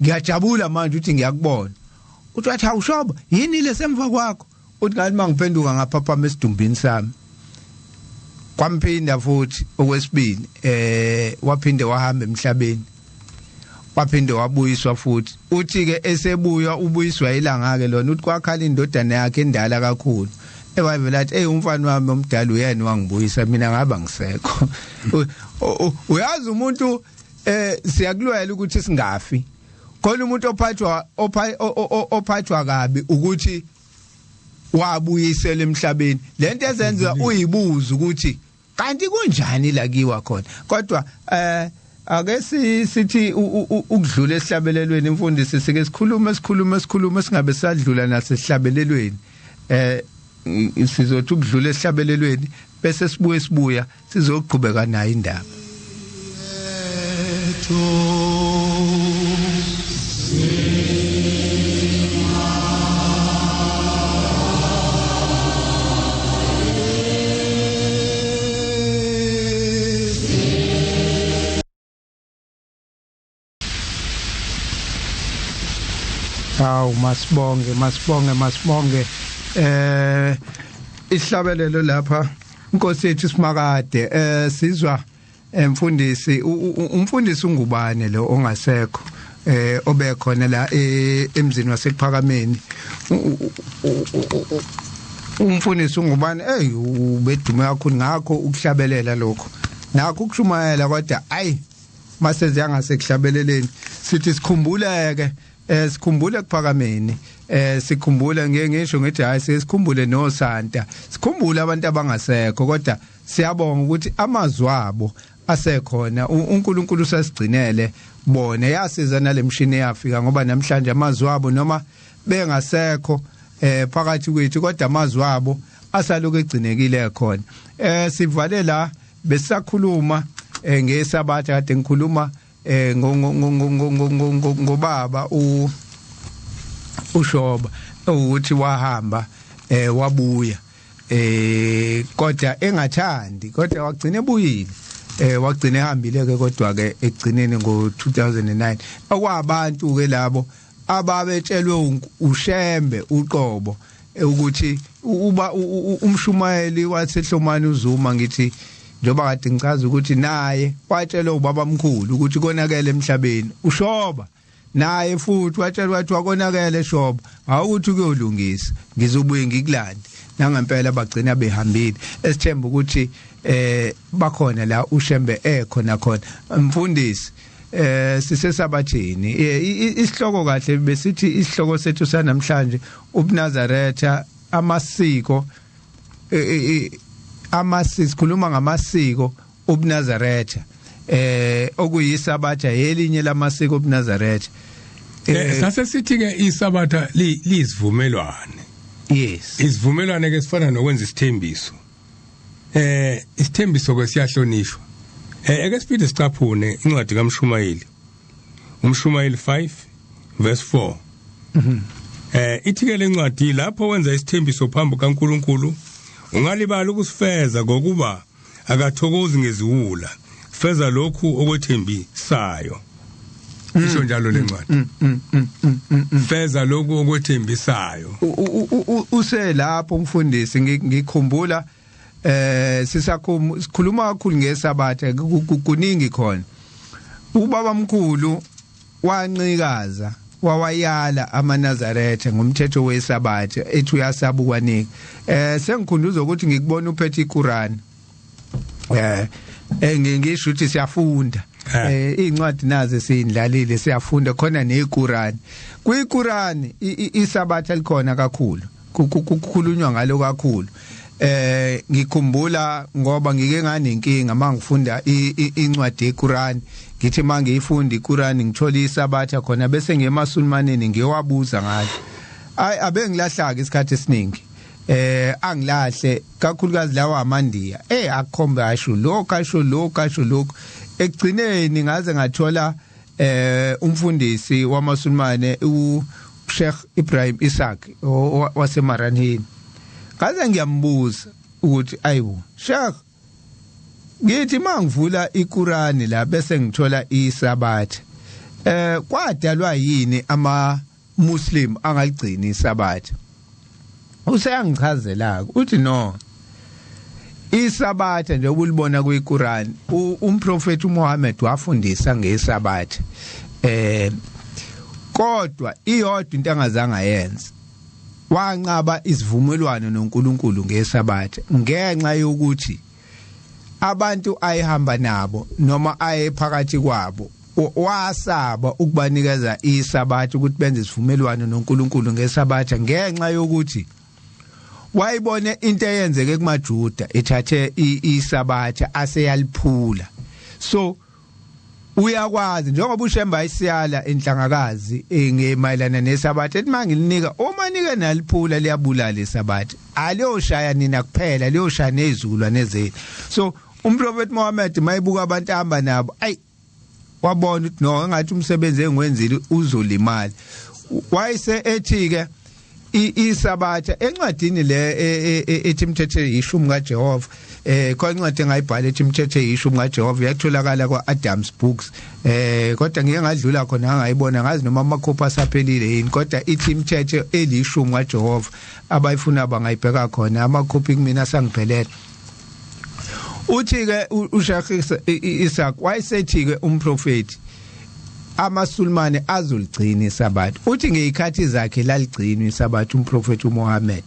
ngiyajabula manje uthi ngiyakubona. Uthi wathi awushoba yini lesemva kwakho? Uthi ngathi mangiphenduka ngaphaphama esidumbini sami. Kwamphinda futhi okwesibili waphinde wahamba emhlabeni waphinde wabuyiswa futhi. Uthi ke esebuya ubuyiswa ilanga ke lona uthi kwakhala indodana yakhe endala kakhulu ewayivela athi hey umfana wami omdala uyena wangibuyisa mina ngaba ngisekho. Uyazi umuntu siyakulwela ukuthi singafi khona umuntu ophathwa ophathwa kabi ukuthi wabuyisela emhlabeni lento ezenza uyibuza ukuthi kanti kunjani la kiwa khona. Kodwa ake sithi ukudlula esihlabelelweni imfundisi sike sikhulume singabe sadlula nasesihlabelelweni sizothi ukudlula esihlabelelweni bese sibuye sibuya sizoqhubeka nayo indaba. Awu masibonge masibonge isihlabelelo lapha inkosi yethu simakade sizwa emfundisi umfundisi ungubane lo ongasekho obekhona la emzini waseKuphakameni umfundisi ungubane ubedume kakhulu ngakho ukuhlabelela lokho nakho ukushumayela kodwa ayi mase yangasekuhlabeleleni sithi sikhumbuleke sikhumbule Kuphakameni sikhumbule ngeke ngisho ngithi hayi sikhumbule noSanta sikhumbule abantu abangasekho kodwa siyabonga ukuthi amazwi abo asekhona uNkulunkulu usasigcinele bona yasiza nalemshini eyafika ngoba namhlanje amazwi abo noma bengasekho phakathi kwethu kodwa amazwi abo asaloku egcinekile khona. Sivale la besakhuluma ngesabatha kade ngikhuluma ngobaba uShoba ukuthi wahamba wabuya Kodwa engathandi, kodwa wagcina ebuyile. Wagcina ehambile ke, kodwa ke ekugcineni ngo2009 okwabantu ke labo ababetshelwe uShembe uqobo ukuthi uba umshumayeli waseHlomani uZuma, ngithi njoba kade ngichaza ukuthi naye watshelwa ubaba mkhulu ukuthi konakele emhlabeni, ushoba naye futhi watshelwa wathi wakonakele eshoba, awukuthi kuyolungisa, ngizobuye ngikulande. Nangempela bagcina behambile. Esithemba ukuthi bakhona la uShembe ekhona khona. Mfundisi, sisesabathini. Isihloko kahle besithi, isihloko sethu sanamhlanje ubuNazaretha, amasiko, amasiko, sikhuluma ngamasiko ubuNazaretha, okuyisabatha, elinye lamasiko obuNazaretha. Sase sithi ke isabatha liyisivumelwane. Isivumelwane ke sifana nokwenza isithembiso. Isithembiso ke siyahlonishwa. Eke siphinde sicaphune incwadi kaMshumayeli. UMshumayeli 5 verse 4. Ithi ke lencwadi, lapho wenza isithembiso phambi kaNkuluNkulu, ungalibali ukusifeza, ngokuba akathokozi ngeziwula. Feza lokhu okwethembisayo. Isho njalo lencwadi. Feza lokhu okwethembisayo. Uselapho umfundisi, ngikhumbula sisakhuluma kakhulu ngesabatha, kuningi khona. Ubaba mkhulu wanqikaza, wawayala amaNazaretha ngomthetho wesabatha, ethi uyasaba ukwanika. Sengikhunduza ukuthi ngikubona uphethe iQuran. Ngisho ukuthi siyafunda. Incwadi nazo siyindlalile, siyafunda khona neQuran. KwiQuran isabatha likhona kakhulu. Kukhulunywa ngalo kakhulu. Ngikhumbula ngoba ngike nganenkinga mangifunda incwadi yeQuran, ngithi mangiyifunda iQuran ngithola isabatha khona, bese ngiyemasulmaneni ngiyowabuza ngalo. Ay, abengilahlaka isikhathi esiningi. Angilahle kakhulukazi lawa amandiya, akukhombe asho lokho, asho lokho, asho lokho. Ekugcineni ngaze ngathola umfundisi wamasulmane, u Sheikh Ibrahim Isaac waseMaranhini. Ngaze ngiyambuza ukuthi, ayibo Sheikh, ngithi mangivula iQurani la bese ngithola isabatha, kwadalwa yini ama Muslim angaligcini isabatha? Useyangichazela, uthi no, isabatha nje ubulibona kwiQuran, umprofeti uMuhammad wafundisa ngesabatha, kodwa iyodwa into angazange ayenze, wanqaba isivumelwano noNkulunkulu ngesabatha, ngenxa yokuthi abantu ayihamba nabo noma ayephakathi kwabo wasaba ukubanikeza isabatha ukuthi benze isivumelwano noNkulunkulu ngesabatha, ngenxa yokuthi wayibone into eyenzeke kumaJuda ethathe isabatha aseyaliphula. So uyakwazi njengoba uShemba ayisiyala enhlangakazi ngemayelana nesabatha, ethi mangilinika uma nike naliphula liyabulala isabatha, aliyoshaya nina kuphela, liyoshaya nezizukulwane zenu. So umprofeti Muhammad mayibuka abantu ahamba nabo, ayi, wabona ukuthi no, engathi umsebenzi engiwenzile uzolimala. Wayese ethi ke isabatha encwadini le ethi Imithetho Eyishumi kaJehova, khona incwadi engayibhala ethi Imithetho Eyishumi kaJehova, iyatholakala kwa Adams Books, kodwa ngike ngadlula khona ngayibona, ngazi noma amakhophi asaphelile yini, kodwa ithi Imithetho Elishumi kaJehova, abayifuna bangayibheka khona, amakhophi kumina sangiphelele. Uthi ke uSheikh Isaac, wayesethi ke umprofeti amaSulmane azoligcina isabatha. Uthi ngezikhathi zakhe laligcinwa isabatha umprofeti uMuhammad,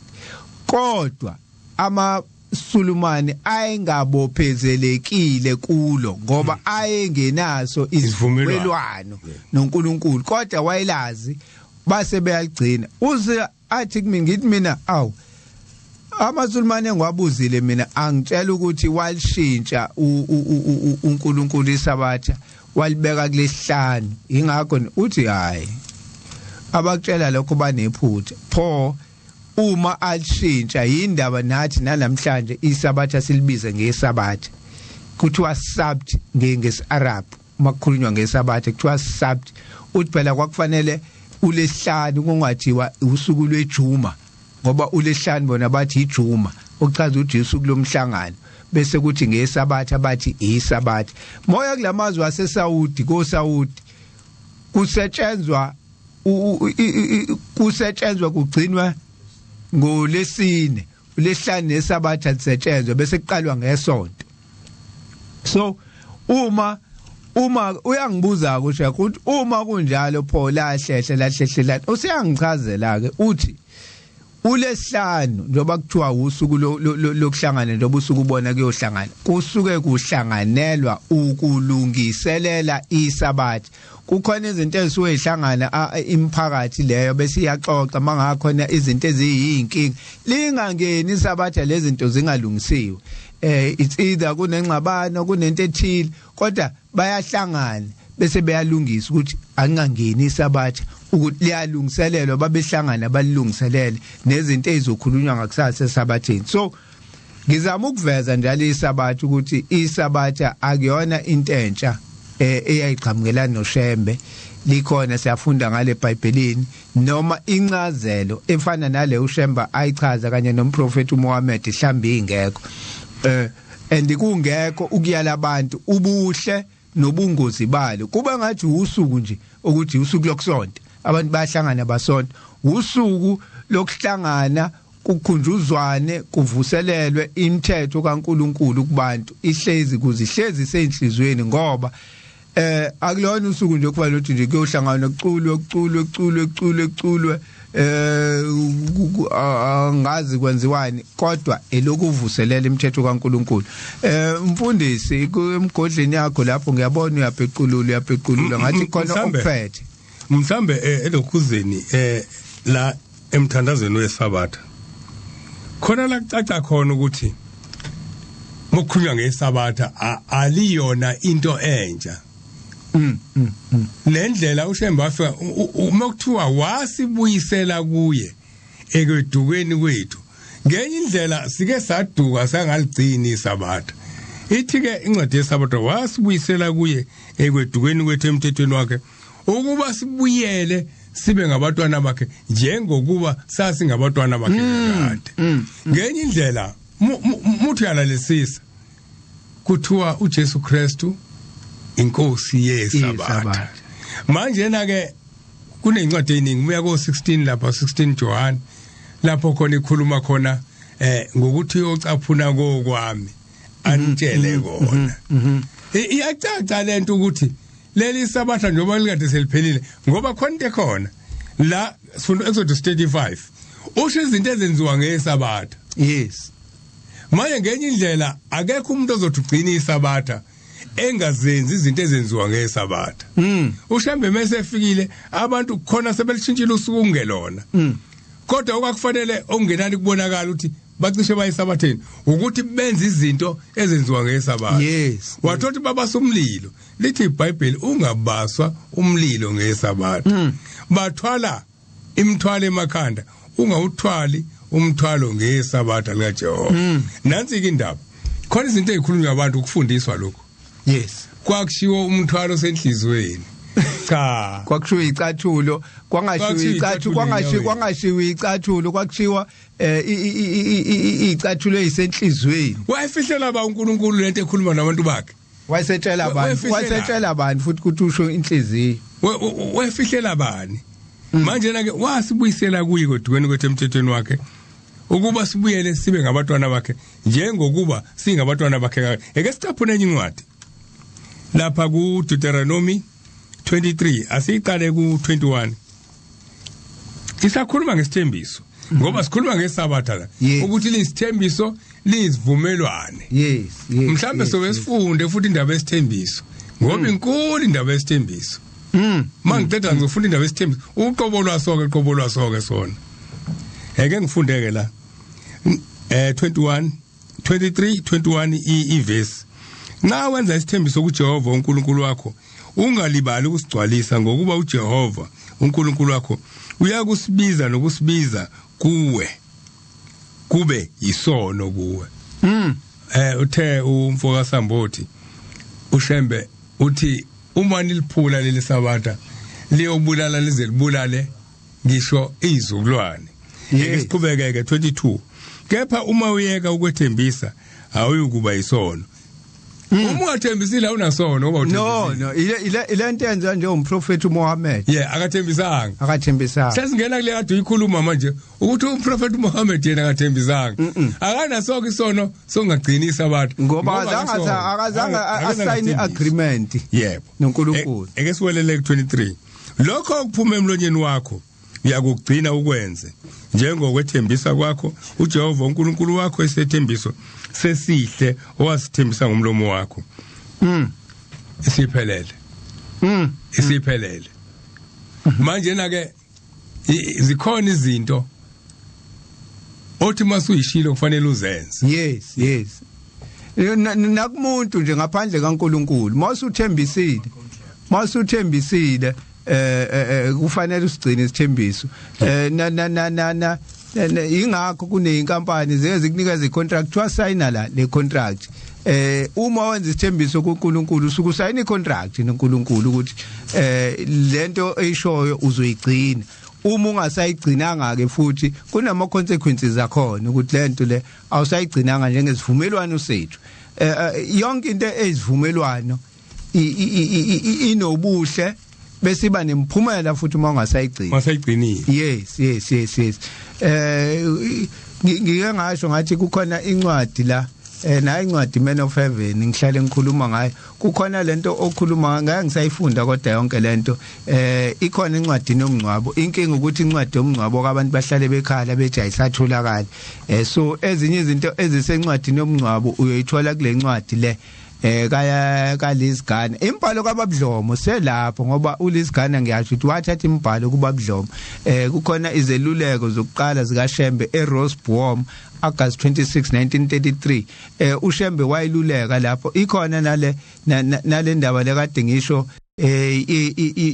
kodwa amaSulumane ayengabophezelekile kulo ngoba ayengenaso isivumelwano noNkulunkulu, kodwa wayelazi base beyaligcina. Uze athi kimi, ngithi mina, awu, amaSulumane engiwabuzile mina angitshela ukuthi walishintsha uNkulunkulu isabatha, walibeka kulesihlanu, ingakho uthi hayi, abakutshela lokho banephutha. Pho uma alishintsha, yindaba nathi namhlanje isabatha silibize ngesabatha? Kuthiwa sabt ngesi-Arab. Uma kukhulunywa ngesabatha kuthiwa sabt. Uthi phela kwakufanele ulesihlanu kungathiwa usuku lwejuma, ngoba ulesihlanu bona bathi ijuma. Okuchaza ukuthi usuku lomhlangano, bese kuthi ngesabatha bathi isabatha. Moya kulamazwe aseSaudi, koSaudi kusetshenzwa kugcinwa ngolesine, ulesihlanu nesabatha lisetshenzwa, bese kuqalwa ngesonto. So uma uyangibuza kusho ukuthi uma kunjalo pho lahlehle useyangichazela ke, uthi ulesihlanu njengoba kuthiwa usuku lokuhlangana, njengoba usuku ubona kuyohlangana, kusuke kuhlanganelwa ukulungiselela isabatha. Kukhona izinto ezisuke zihlangana imiphakathi leyo, bese iyaxoxa mangakhona izinto eziyinkinga, lingangeni isabatha lezi zinto zingalungisiwe. It's either kunengxabano, kunento ethile, kodwa bayahlangana bese beyalungisa ukuthi angangeni isabatha, ukuthi liyalungiselelwa, babehlangana balilungiselele nezinto ezizokhulunywa ngakusasa esabatheni. So ngizama ukuveza njalo isabatha ukuthi isabatha akuyona into entsha eyayiqhamukela noShembe, likhona siyafunda ngale eBhayibhelini, noma incazelo efana nale uShembe ayichaza kanye nomprofeti uMuhammad mhlambi ingekho, and kungekho ukuyala abantu ubuhle nobungozi balo. Kuba ngathi usuku nje ukuthi usuku lokusonta, abantu bayahlangana basonta, usuku lokuhlangana kukhunjuzwane, kuvuselelwe imithetho kaNkuluNkulu kubantu, ihlezi kuzihlezi seinhlizweni, ngoba akulona usuku nje kufanele ukuthi nje kuyohlangana kuculwe kuculwe kuculwe kuculwe kuculwe, angazi kwenziwani, kodwa elokuvuselela imithetho kaNkuluNkulu. Mfundisi, emgodleni yakho lapho ngiyabona uyaphequlula ngathi khona okuphethe mhlambe elokhuzeni la emthandazweni wesabatha, khona la kucaca khona ukuthi mokukhulunywa ngesabatha aliyona into entsha. Nendlela uShembe afika uma kuthiwa wasibuyisela kuye ekwedukweni kwethu, ngenye indlela sike saduka sangaligcini isabatha. Ithi ke incwadi yesabatha wasibuyisela kuye ekwedukweni kwethu emthethweni wakhe, ukuba sibuyele sibe ngabantwana bakhe njengokuba sasingabantwana bakhe kade. Ngenye indlela muthi uyalalisisa, kuthiwa uJesu Kristu inkosi yesabatha. Manje na ke kunencwadi eziningi, uya ko 16 lapha, 16 John, lapho khona ikhuluma khona ngokuthi uyocaphuna kokwami anitshele kona. Iyacaca lento ukuthi leli sabatha njengoba likade seliphelile, ngoba khona into ekhona la sifunda Exodus 35 usho izinto ezenziwa ngesabatha. Yes. Manje ngenye indlela akekho umuntu ozothi ugcina isabatha engazenzi izinto ezenziwa ngesabatha. uShembe mase efikile abantu khona sebelishintshile usuku ungelona. Kodwa okwakufanele okungenani kubonakala ukuthi bacishe bayisabatheni ukuthi benze izinto ezenziwa ngesabatha. Yes. Wathothi babasa umlilo, lithi iBhayibheli ungabaswa umlilo ngesabatha. Bathwala imithwalo emakhanda, ungawuthwali umthwalo ngesabatha likaJehova. Nansi ke indaba, khona izinto ezikhulunywa abantu ukufundiswa lokho. Yes. Kwakushiwo umthwalo senhlizweni. Cha, kwakushiwo icathulo, kwangashiwo icathulo, kwangashiwo icathulo, kwakushiwa icathulo ezisenhlizweni. Wayefihlela ba uNkulunkulu lento ekhuluma nabantu bakhe. Wayesetshela abantu, wayesetshela abantu futhi ukuthi usho inhliziyo. Wayefihlela bani? Manje na ke wasibuyisela kuye kodweni kwethu emthethweni wakhe, ukuba sibuyele sibe ngabantwana bakhe njengokuba singabantwana bakhe. Eke sicaphune enye incwadi lapha ku Deuteronomy 23, asiqale ku 21. Isakhuluma ngesithembiso, ngoba sikhuluma ngesabatha la, ukuthi lisithembiso lizivumelwane. Yes, yes. Mhlambe sobe sifunde futhi indaba yesithembiso, ngoba inkulu indaba yesithembiso. Mangiceda ngizofunda indaba yesithembiso, uqobo lwaso ke, qobo lwaso ke sona. Eke ngifundeke la 21 23 21 ivesi. Nxa wenza isithembiso kuJehova uNkulunkulu wakho, ungalibali ukusigcwalisa, ngokuba uJehova uNkulunkulu wakho uyakusibiza nokusibiza kuwe, kube yisono kuwe. Uthe umfoka Sambothi uShembe uthi uma niliphula leli sabatha liyobulala lize libulale ngisho izizukulwane. Eke siqhubekeke 22. Kepha uma uyeka ukwethembisa awuyukuba isono. Uma ungathembisile awunasono ngoba uthembisile. No, ile nto yenziwa nje umprofeti uMohammed. Yeah, akathembisanga. Akathembisanga. Sesingena kule kade uyikhuluma manje ukuthi umprofeti uMohammed yena akathembisanga. Akanasonke isono songagcinisa abantu. Ngoba akazange asayine agreement. Yebo. NoNkulunkulu. Eke siwelele ku23. Lokho okuphuma emlonyeni wakho uyakugcina ukwenze njengokwethembisa kwakho uJehova uNkulunkulu wakho esethembiso sesihle owasithembisa ngomlomo wakho. Isiphelele. Isiphelele. Manje na ke zikhona izinto othi masuyishilo kufanele uzenze. Yes, yes. Nakumuntu nje ngaphandle kaNkulunkulu masuthembisile kufanele usigcine isithembiso. Na na na na ingakho kuneyinkampani zike zikunikeza icontract, wasayina la le contract. Uma wenza isithembiso kuNkulunkulu usuke usayina icontract noNkulunkulu ukuthi lento eyishoyo uzoyigcina. Uma ungasayigcinanga ke futhi kunama consequences akhona ukuthi lento le awusayigcinanga njengesivumelwano sethu. Yonke into eyizivumelwano inobuhle bese iba nemphumela futhi uma ungasayigcini. Ungasayigcinile. Yes, yes, yes, yes. Ngike ngasho ngathi kukhona incwadi la, nayi incwadi Man of Heaven ngihlale ngikhuluma ngayo. Kukhona lento okhuluma ngayo ngisayifunda kodwa yonke lento ikhona incwadi nomngcwabo. Inkinga ukuthi incwadi yomngcwabo kwabantu bahlale bekhala bethi ayisatholakali. So ezinye izinto ezisencwadini yomngcwabo uyoyithola kule ncwadi le kaya kaLizigana. Imbhalo kaBabudlomo selapho ngoba uLizigana ngiyasho ukuthi wathatha imbhalo kuBabudlomo. Kukhona izeluleko zokuqala zikaShembe eRosboom August 26 1933. uShembe wayiluleka lapho. Ikhona nale nale ndaba lekade ngisho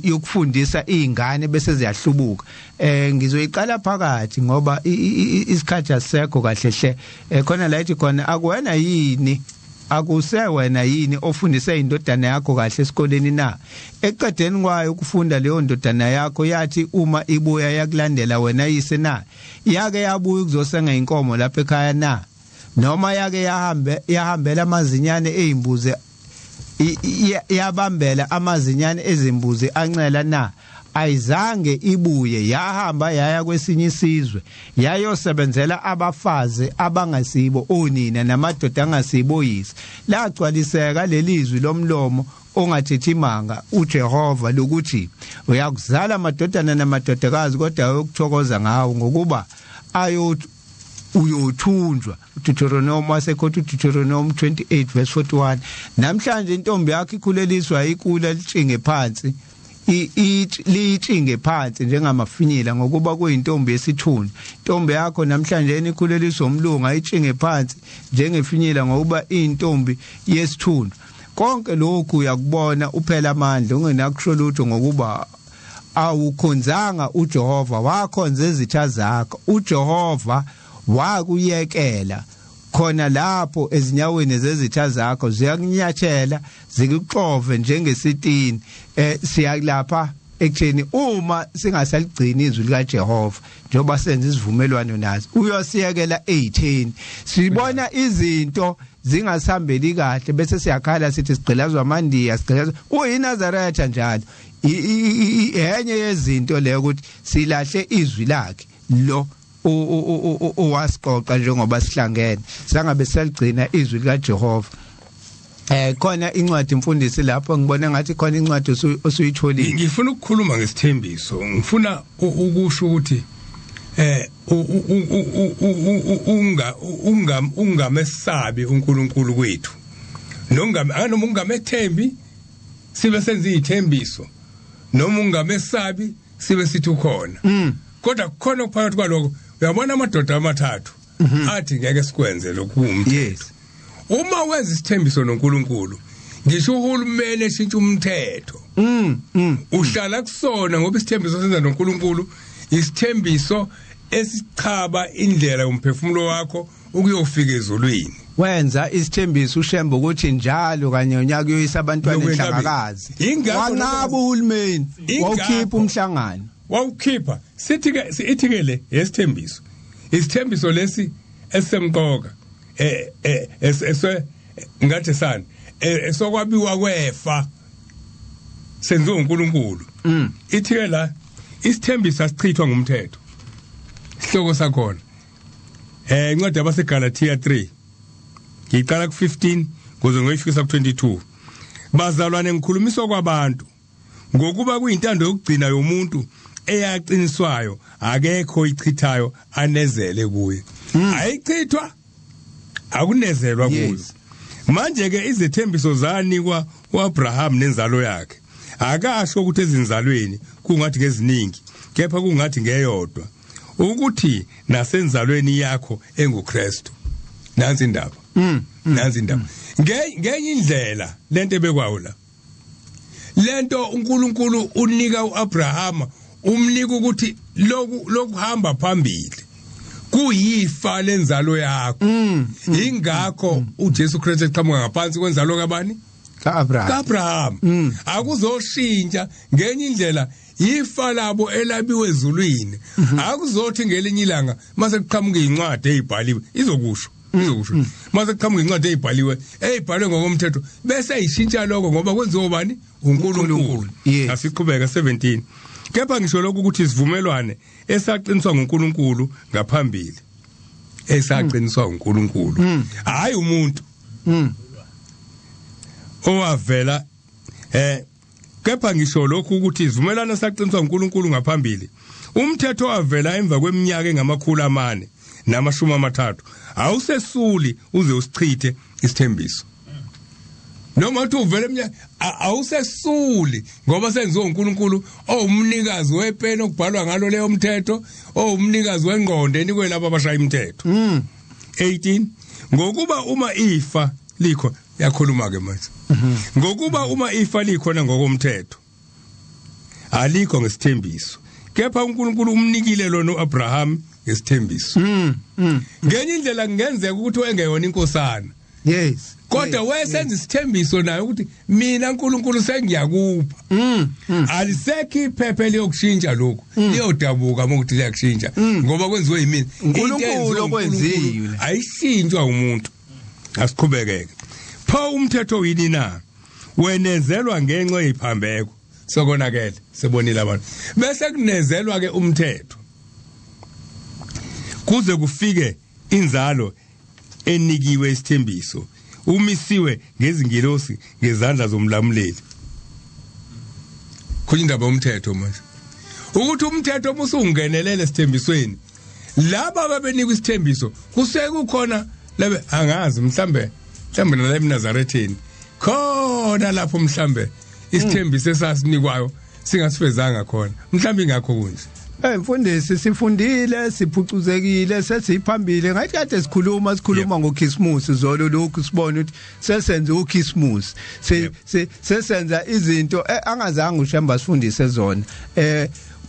yokufundisa izingane bese ziyahlubuka. Ngizoyiqala phakathi ngoba isikhathi asisekho kahle hle. Khona la ithi khona akuwena yini akusewena yini ofundise indodana yakho kahle esikoleni na? Ekuqedeni kwayo ukufunda leyo ndodana yakho yathi uma ibuya yakulandela wena yise na? Yake yabuya ukuzosenga inkomo lapha ekhaya na? Noma yake yahambela amazinyane ezimbuzi, yabambela amazinyane ezimbuzi ancela na? Ayizange ibuye, yahamba yaya kwesinye isizwe yayosebenzela abafazi abangasibo onina namadoda angasibo oyise. Lagcwaliseka lelizwi lomlomo ongathethi imanga uJehova lokuthi uyakuzala amadodana namadodakazi kodwa ayokuthokoza ngawo ngokuba uyothunjwa. Deuteronomy wasekhotha Deuteronomy 28 verse 41. Namhlanje intombi yakho ikhuleliswa ikula litshinge phansi, litshinge phansi njengamafinyila ngokuba kuyintombi yesithunzi. Intombi yakho namhlanje ikhuleliswa umlungu ayitshinge phansi njengefinyila ngokuba intombi yesithunzi. Konke lokhu uyakubona uphela amandla ungenakusho lutho ngokuba awukhonzanga uJehova, wakhonza izitha zakho. uJehova wakuyekela khona lapho ezinyaweni zezitha zakho, ziyakunyathela zikuxove njengesitini. Siyalapha ekutheni uma singasaligcini izwi likaJehova njengoba senza isivumelwano nazo, uyosiyekela ezitheni. Sibona izinto zingasihambeli kahle bese siyakhala sithi sigqilazwa amandiya, sigqilazwa uyiNazaretha njalo. Enye yezinto leyo ukuthi silahle izwi lakhe lo owasiqoqa njengoba sihlangene sangabe saligcina izwi likaJehova. Khona incwadi mfundisi lapho ngibona ngathi khona incwadi osuyitholile. Ngifuna ukukhuluma ngesithembiso, ngifuna ukusho ukuthi ungamesabi uNkulunkulu kwethu, noma ungamethembi sibe senza izithembiso, noma ungamesabi sibe sithi ukhona. Kodwa kukhona okuphakathi kwaloko. Uyabona amadoda amathathu athi ngeke sikwenze lokhu umthetho. Yes. Uma wenza isithembiso noNkulunkulu, ngisho uhulumeni eshintsha umthetho, uhlala kusona ngoba isithembiso senza noNkulunkulu isithembiso esichaba indlela yomphefumulo wakho ukuyofika ezulwini. Wenza isithembiso uShembe ukuthi njalo kanye unyaka uyoyisa abantwana enhlangakazi. Wanqaba uhulumeni, wawukhipha umhlangano. Wawukhipha. Sithi ke ithi ke le yesithembiso. Isithembiso lesi Esemqoka ngathi sani esokwabiwa kwefa senziwe uNkulunkulu. Ithi ke la isithembiso asichithwa ngumthetho. Isihloko sakhona incwadi yabaseGalatia 3 ngiqala ku15 kuze ngoyifikisa ku22. Bazalwane, ngikhulumiswa kwabantu ngokuba kuyintando yokugcina yomuntu eyaqiniswayo, akekho ichithayo anezele kuye. Ayichithwa, akunezelwa kuyo. Manje ke izethembiso zanikwa uAbraham nenzalo yakhe. Akasho ukuthi ezinzalweni kungathi ngeziningi, kepha kungathi ngeyodwa, ukuthi nasenzalweni yakho enguKristu. Nansi indaba. Nansi indaba. Ngenye indlela lento ebekwayo la, lento uNkulunkulu unika uAbraham, umnika ukuthi lokuhamba phambili kuyifa lenzalo yakho. Ingakho uJesu Kristu eqhamuka ngaphansi kwenzalo kabani? kaAbraham. Akuzoshintsha ngenye indlela, ifa labo elabiwe ezulwini. Akuzothi ngelinye ilanga mase kuqhamuka incwadi ezibhaliwe izokusho mase kuqhamuka incwadi ezibhaliwe ezibhalwe ngokomthetho bese ayishintsha lokho, ngoba kwenziwa ubani? uNkulunkulu. Asiqhubeka 17. Kepha ngisho lokhu ukuthi isivumelwane esaqiniswa nguNkulunkulu ngaphambili, esaqiniswa uNkulunkulu, hayi umuntu owavela. Kepha ngisho lokhu ukuthi isivumelwano esaqiniswa uNkulunkulu ngaphambili, umthetho wavela emva kweminyaka engama-430 awusesuli uze usichithe isithembiso. Noma uthi uvela eminyaka, awusesuli, ngoba senziwe uNkulunkulu owumnikazi wepeni okubhalwa ngalo leyo mthetho, owumnikazi wengqondo enikwe labo abashaya imithetho. 18 ngokuba uma ifa likho, yakhuluma ke manje, ngokuba uma ifa likhona ngokomthetho alikho ngesithembiso, kepha uNkulunkulu umnikile lona uAbraham ngesithembiso. Ngenye indlela kungenzeka ukuthi wengeyona inkosana, yes, kodwa wesenza isithembiso naye ukuthi mina uNkulunkulu sengiyakupha. Alisekho iphepha eliyokushintsha lokhu, liyodabuka ukuthi liyakushintsha, ngoba kwenziwe yimina, uNkulunkulu okwenzile, ayishintshwa umuntu. Asiqhubekeke. Pho umthetho yini na? Wenezelwa ngenxa yeziphambeko, sokonakele sebonile abantu, bese kunezelwa ke umthetho kuze kufike inzalo enikiwe isithembiso, umisiwe ngezingilosi ngezandla zomlamuleli. Khona indaba yomthetho manje, ukuthi umthetho musungenelele esithembisweni, laba ababenikwa isithembiso kusekukhona lebe angazi mhlambe nala eNazaretheni khona lapho mhlambe isithembiso esasinikwayo singasifezanga khona, mhlambe ingakho kunje. Mfundisi, sifundile, siphucuzekile, sesiphambili. Ngathi kade sikhuluma ngoChristmas zolo lokhu, sibona ukuthi sesenza uChristmas, sesenza izinto angazange uShembe asifundise zona.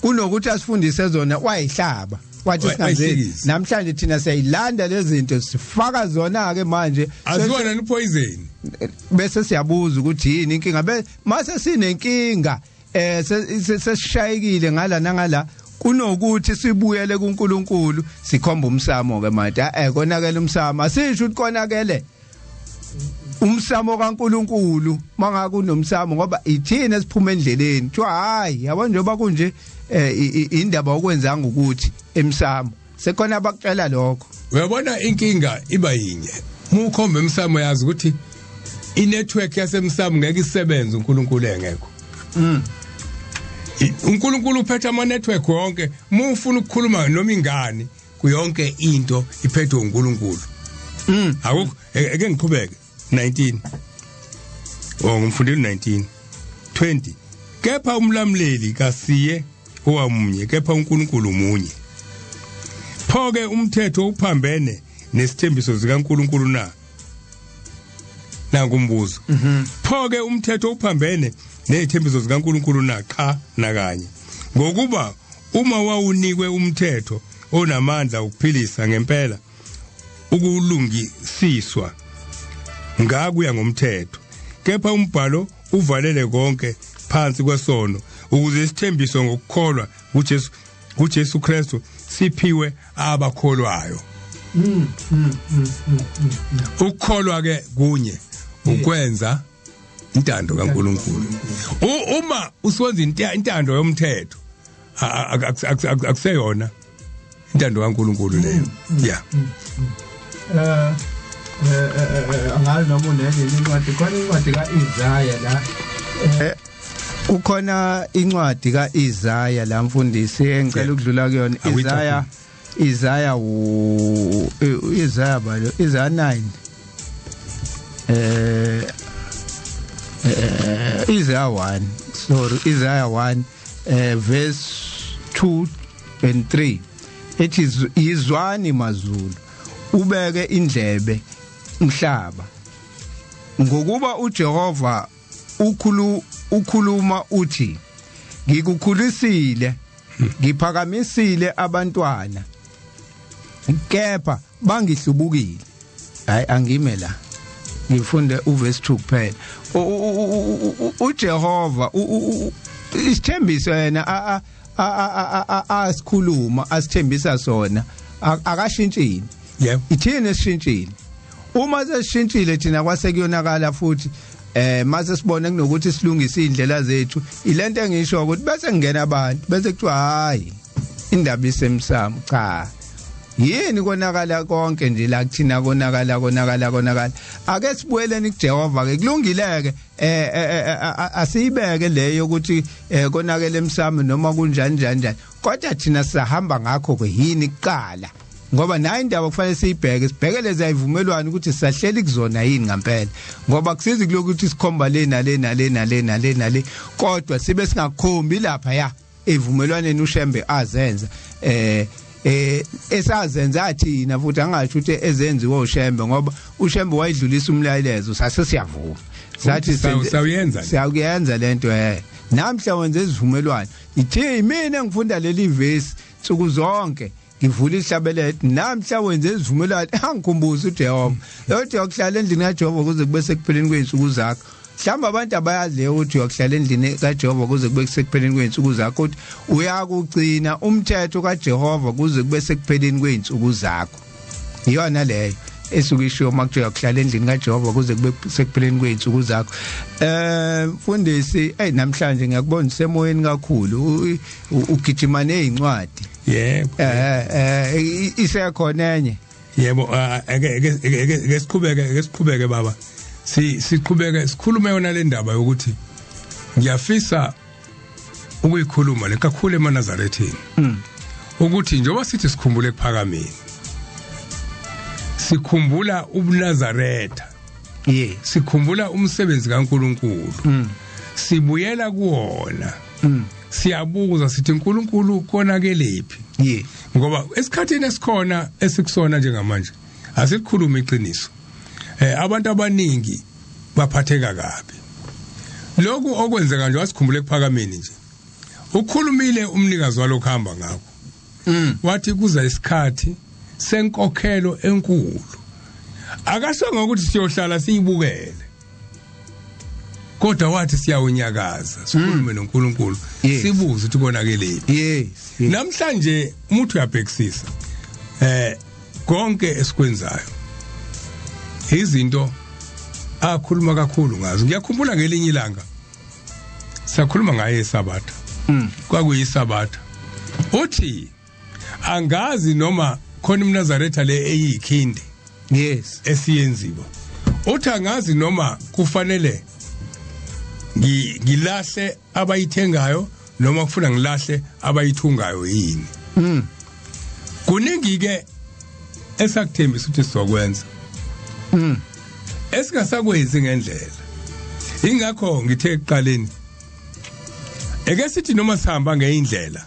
Kunokuthi asifundise zona wayihlaba, wathi singaze namhlanje thina siyayilanda lezi zinto, sifaka zona ke manje aziwona ni poison, bese siyabuza ukuthi yini inkinga. Mase sinenkinga sesishayekile ngala nangala, kunokuthi sibuyele kuNkulunkulu sikhomba umsamo ke manje. Konakele umsamo, asisho ukuthi konakele umsamo kaNkulunkulu mangaku kunomsamo, ngoba ithina esiphuma endleleni. Kuthiwa hayi, yabo njengoba kunje indaba okwenzanga ukuthi emsamo sekhona abakutshela lokho. Uyabona inkinga iba yinye, mukhomba emsamo yazi ukuthi inetwork yasemsamo ngeke isebenze uNkulunkulu engekho. uNkulunkulu uphethe ama network wonke, mufuna ukukhuluma noma ingane kuyonke into iphethwe uNkulunkulu. Akukho eke ngiqhubeke. 19 ngimfundile 19 20 kepha umlamuleli kasiye owamunye, kepha uNkulunkulu munye. Pho ke umthetho uphambene nesithembiso zikaNkulunkulu na? Nangu umbuzo. Pho ke umthetho uphambene nezithembiso zikaNkulunkulu na? Cha, nakanye. Ngokuba uma wawunikwe umthetho onamandla ukuphilisa ngempela ukulungisiswa ngakuya ngomthetho, kepha umbhalo uvalele konke phansi kwesono, ukuze isithembiso ngokukholwa kuJesu Kristu siphiwe abakholwayo. Ukukholwa ke kunye ukwenza intando kaNkuluNkulu. Uma usuwenza intando yomthetho, akuseyona intando kaNkuluNkulu leyo. Yeah. Angazi noma unenye incwadi, khona incwadi kaIsaya la. Kukhona incwadi kaIsaya la mfundisi engicela ukudlula kuyona. Isaya Isaya balo Isaya 9, Isaiah 1, sorry, Isaiah 1 verse 2 and 3, ethi izwani mazulu, ubeke indlebe umhlaba, ngokuba uJehova ukhuluma uthi, ngikukhulisile, ngiphakamisile abantwana, kepha bangihlubukile. Hayi, angime la, ngifunde uverse 2 kuphela. uJehova isithembiso yena asikhuluma, asithembisa sona, akashintshile. Yebo. Ithini esishintshile? Uma sesishintshile thina kwase kuyonakala futhi. Mase sibone kunokuthi silungise indlela zethu, ilento engisho ukuthi bese ngena abantu bese kuthiwa hayi, indaba isemsamo. Cha, yini konakala konke nje la kuthina? Konakala, konakala, konakala. Ake sibuyeleni kuJehova ke, kulungile ke. Asiyibeke leyo ukuthi konakele emsamo noma kunjani njani njani, kodwa thina sisahamba ngakho ke yini kuqala? Ngoba nayo indaba kufanele siyibheke, sibheke lezi ayivumelwano ukuthi sisahleli kuzona yini ngempela, ngoba kusizi kulokuthi sikhomba le nale nale nale nale nale, kodwa sibe singakhombi lapha ya evumelwaneni uShembe azenza, esazenza thina futhi, angasho ukuthi ezenziwe uShembe, ngoba uShembe wayidlulisa umlayezo, sase siyavuma, sathi sawuyenza. Siyakuyenza lento. Namhla wenze isivumelwano, ithi mina engifunda leli verse nsuku zonke, ngivula ihlabelelo, namhla wenze isivumelwano, angikhumbuza uJehova yokuthi uyokuhlala endlini kaJehova kuze kube sekupheleni kwezinsuku zakho. Mhlawumbe abantu abayazi leyo ukuthi uyokuhlala endlini kaJehova kuze kube sekupheleni kwezinsuku zakho, ukuthi uyakugcina umthetho kaJehova kuze kube sekupheleni kwezinsuku zakho. Iyona leyo esuke ishiwo uma kuthiwa uyakuhlala endlini kaJehova kuze kube sekupheleni kwezinsuku zakho. Mfundisi, hey, namhlanje ngiyakubona usemoyeni kakhulu, ugijima nezincwadi. Yebo. Isekhona enye? Yebo, ake siqhubeke, ake siqhubeke baba, siqhubeke sikhulume yona le ndaba yokuthi ngiyafisa ukuyikhuluma le kakhulu emaNazarethini, ukuthi njengoba sithi sikhumbule ekuphakameni, sikhumbula ubuNazaretha, sikhumbula umsebenzi kaNkuluNkulu, sibuyela kuwona, siyabuza sithi uNkulunkulu konakelephi? Ngoba esikhathini esikhona esikusona njengamanje, asikhuluma iqiniso, abantu abaningi baphatheka kabi. Lokhu okwenzeka nje, wasikhumbule ekuphakameni nje, ukhulumile umnikazi walokhu hamba ngakho, wathi kuza isikhathi senkokhelo enkulu. Akasho ngokuthi siyohlala siyibukele, kodwa wathi siyawunyakaza, sikhulume noNkulunkulu, sibuze ukuthi konakelephi. Namhlanje umuntu uyabhekisisa konke esikwenzayo, izinto akhuluma kakhulu ngazo. Ngiyakhumbula ngelinye ilanga sakhuluma ngaye eSabatha, kwakuyiSabatha, uthi angazi noma khona imNazaretha le eyikhindi esiyenziwa, uthi angazi noma kufanele ngilahle abayithengayo noma kufuna ngilahle abayithungayo yini. Kuningi ke esakuthembisa ukuthi sizokwenza, esingasakwenzi ngendlela. Ingakho ngithe ekuqaleni, eke sithi noma sihamba ngeindlela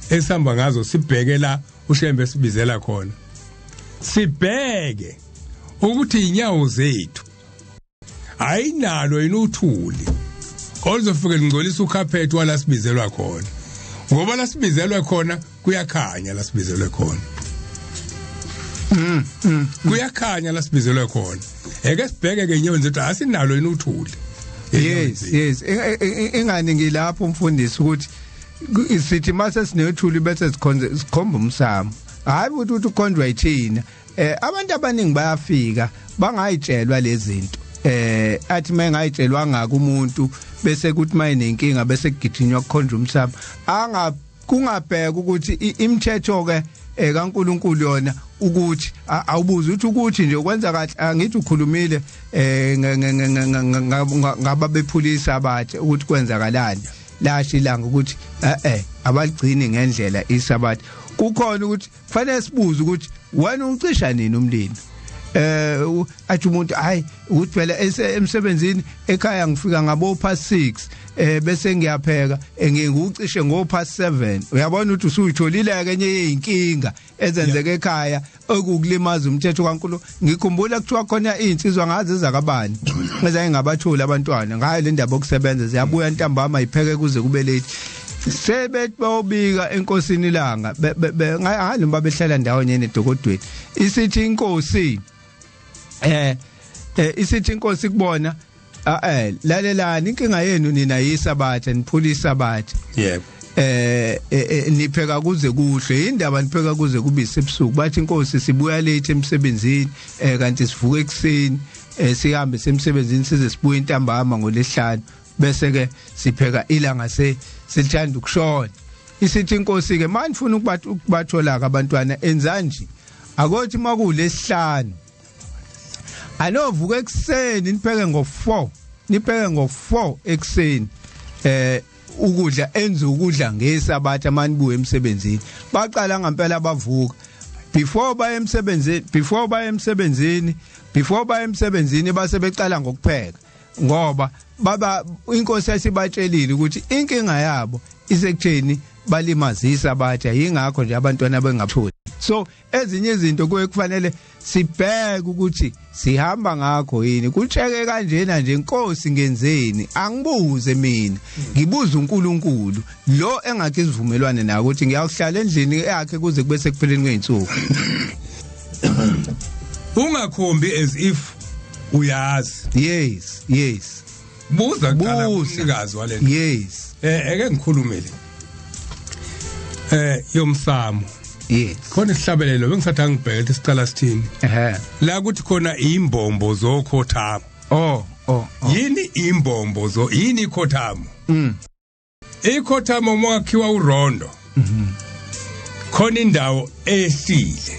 esihamba ngazo, sibheke la uShembe sibizela khona, sibheke ukuthi inyawo zethu ayinalo yini uthuli oluzofike lingcolisa ukhaphethi wala sibizelwa khona, ngoba la sibizelwe khona kuyakhanya, la sibizelwe khona kuyakhanya, la sibizelwe khona. Eke sibheke ke inyawo zethu, asinalo yini uthuli? Yes, ingani ngilapho umfundisi, ukuthi sithi mase sinethuli bese sikhonze, sikhomba umsamo, hayi ukuthi ukhonjwa yithina. Abantu abaningi bayafika bangayitshelwa lezi zinto, athi mengayitshelwanga kumuntu bese kuthi mayinenkinga bese kugijinywa kukhonja umsamo. Kungabheka ukuthi imithetho ke kaNkuluNkulu yona ukuthi awubuza ukuthi nje ukwenza kahle. Angithi ukhulumile ngaba bephulisa abatshe ukuthi kwenzakalani lasho ilanga ukuthi abaligcini ngendlela isabatha. Kukhona ukuthi kufanele sibuze ukuthi wena ucisha nini umlilo. Athi umuntu hayi ukuthi phela emsebenzini ekhaya ngifika ngabo past 6 bese ngiyapheka ngikucishe ngo past 7. Uyabona ukuthi usuyitholile ke enye yeinkinga ezenzeke ekhaya okukulimaza umthetho kaNkulunkulu. Ngikhumbula kuthiwa khona izinsizwa ngazi ezakabani ezayengabatholi abantwana ngayo le ndaba yokusebenza, ziyabuya ntambama ipheke kuze kube late. Sebethi bayobika enkosini ilanga ngalo babehlala ndawonye nedokodweni, isithi inkosi isithi inkosi kubona lalelani inkinga yenu nina yisabatha, niphula isabatha. Yebo. Nipheka kuze kuhle indaba, nipheka kuze kube sebusuku. Bathi inkosi sibuya late emsebenzini, kanti sivuka ekseni, sihambe semsebenzini size sibuye intambama ngolesihlanu, bese ke sipheka ilanga selithanda ukushona. Isithi inkosi ke manifuna ukubathola abantwana enzanje, akothi makulesihlanu anovuka ekseni nipheke ngo4, nipheke ngo4 ekseni ukudla, enze ukudla ngesabatha manibuye emsebenzini. Baqala ngempela bavuka before baye emsebenzini base beqala ngokupheka, ngoba baba inkosi yasibatshelile ukuthi inkinga yabo isekutheni balimazisa abatsha, yingakho nje abantwana bengapholi. So ezinye izinto kuye kufanele sibheke ukuthi sihamba ngakho yini. Kutsheke kanjena nje inkosi ngenzeni, angibuze mina, ngibuza uNkulunkulu lo engakhe isivumelwane naye ukuthi ngiyakuhlala endlini yakhe kuze kube sekupheleni kweinsuku. Ungakhombi as if uyazi. Yes, yes. Buza kuqala umnikazi walento. Yes. Eke ngikhulumele yomsamo. Yes. Khona isihlabelelo bengisathi angibheke ukuthi sicala sithini. La kuthi khona imbombo zokhothamo. Oh. Yini imbombo zo? Yini ikhothamo? Ikhothamo mwakhiwa urondo. Khona indawo ehlile.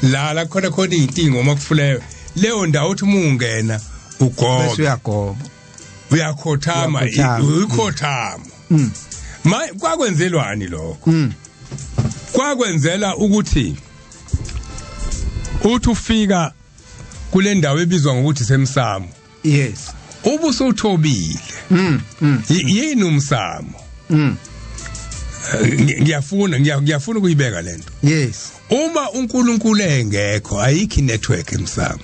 La khona intingo makufuleyo. Leyo ndawo uthi mungena ugobe. Bese uyagoba. Uyakhothama, ikhothamo. Kwakwenzelwani lokho? Kwakwenzela ukuthi uthi ufika kule ndawo ebizwa ngokuthi semsamo. Yes. Ubusuthobile. Yini umsamo? Ngiyafuna ukuyibeka lento. Yes. Uma uNkulunkulu engekho ayikho inetwork emsamo.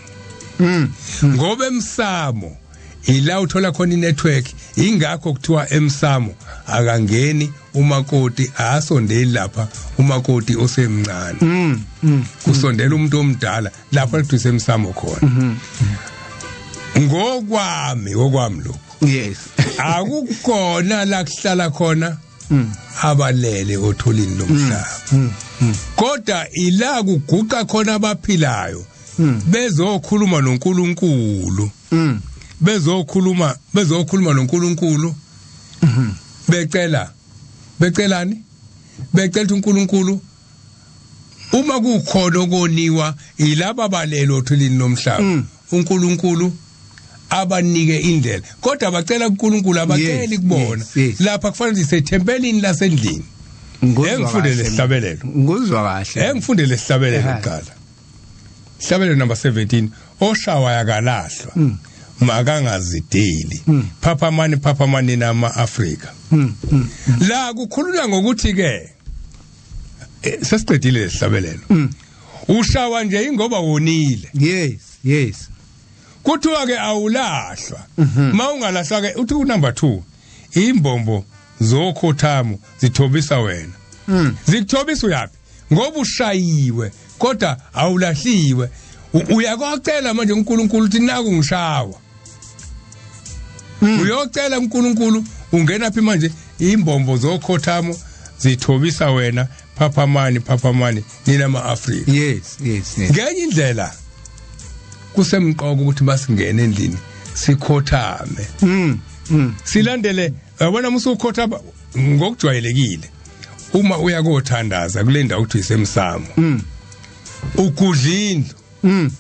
Ngoba emsamo ila uthola khona inetwork, ingakho kuthiwa emsamo akangeni umakoti, asondeli lapha umakoti osemncane. Kusondela umuntu omdala lapha kuthiwa semsamo khona. Ngokwami lokho. Yes. Akukhona la kuhlala khona abalele otholini lomhlaba. Kodwa ila kuguqa khona abaphilayo bezokhuluma noNkulunkulu. Bezokhuluma noNkulunkulu. Becelani? Becela uNkulunkulu uma kukhona okoniwa ilaba balelo othulini lomhlaba, uNkulunkulu abanike indlela. Kodwa bacela kuNkulunkulu, abaceli kubona. Lapha kufanele sisethempelini lasendlini. Engifundele isihlabelelo. Nguzwa kahle. Engifundele isihlabelelo kuqala. Isihlabelelo number 17, oshawa yakalahlwa. Makangazideli. Phaphamani phaphamani nama Afrika. La kukhulunywa ngokuthi ke sesiqedile lesihlabelelo. Ushawa nje ingoba wonile. Yes, yes. Kuthiwa ke awulahlwa. Mawungalahlwa ke uthi ku number 2, imbombo zokhothamo zithobisa wena. Zikuthobisa uyapi? Ngoba ushayiwe kodwa awulahliwe. Uyakwacela manje uNkulunkulu uthi naku ngishawa. Uyocela uNkulunkulu, ungena phi manje? Imbombo zokhothamo zithobisa wena Phaphamani, phaphamani nina ama-Afrika. Yes, yes, yes. Ngenye indlela kusemqoka ukuthi masingene endlini sikhothame, silandele. Yabona, musukhotha ngokujwayelekile uma uya kothandaza kule ndawo kuthi isemsamo, ugudla indlu,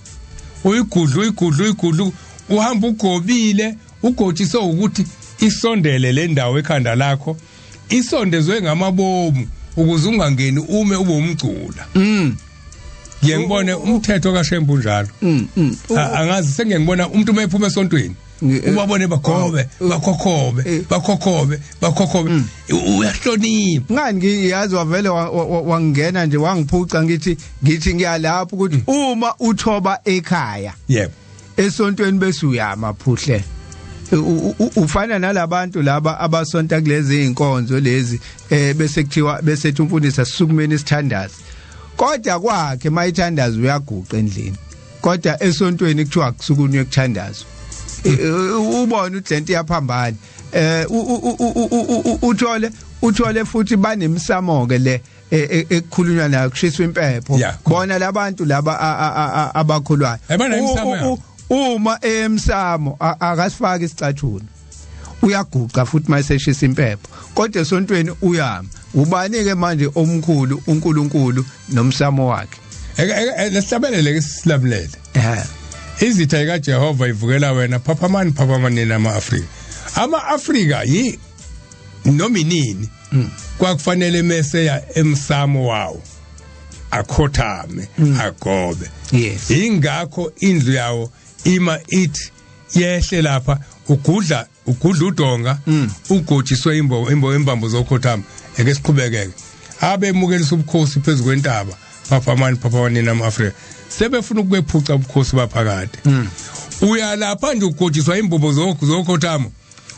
uyigudla, uyigudla, uyigudla, uhamba ugobile, ugotshiswe ukuthi isondele le ndawo ekhanda lakho, isondezwe ngamabomu ukuze ungangeni ume ube umgcula. Ngiye ngibone umthetho kaShembe unjalo. Angazi, sengiye ngibona umuntu uma ephuma esontweni, ubabone bagobe, bakhokhobe, bakhokhobe, bakhokhobe, uyahlonipha. Ngani, ngiyazi wavele wangena nje wangiphuca. Ngithi ngiyalapha ukuthi uma uthoba ekhaya, esontweni bese uyama phuhle. Ufana nalabantu laba abasonta kulezi inkonzo lezi, bese kuthiwa, bese ethi umfundisi, "Asisukumeni isithandazi," kodwa kwakhe mayithandaza uyaguqa endlini, kodwa esontweni kuthiwa kusukunywe kuthandazwa. Ubone ukuthi lento iyaphambana. Uthole futhi banemsamo ke le ekukhulunywa nayo, kushiswa impepho. Bona labantu laba abakhulwayo, Banayo imsamo. Uma emsamo akasifaki isicathulo, uyaguqa futhi mayeseshisa impepho, kodwa esontweni uyama. Ubani ke manje omkhulu, uNkulunkulu nomsamo wakhe? Lesihlabelele ke silamulele. Izitha kaJehova ivukela wena, phaphamani, phaphamani nina ama-Afrika. Ama-Afrika yi noma inini kwakufanele meseya emsamo wawo akhothame, agobe. Ingakho indlu yawo ima ithi yehle lapha, ugudla, ugudla udonga, ugotshiswe imbo imbambo zokhothama. Eke siqhubekeke. Abemukelisa ubukhosi phezulu kwentaba, phaphamani, phaphamani nina ama-Afrika, sebefuna ukwephuca ubukhosi baphakade. Uya lapha nje ugotshiswa imbobo zokhothama,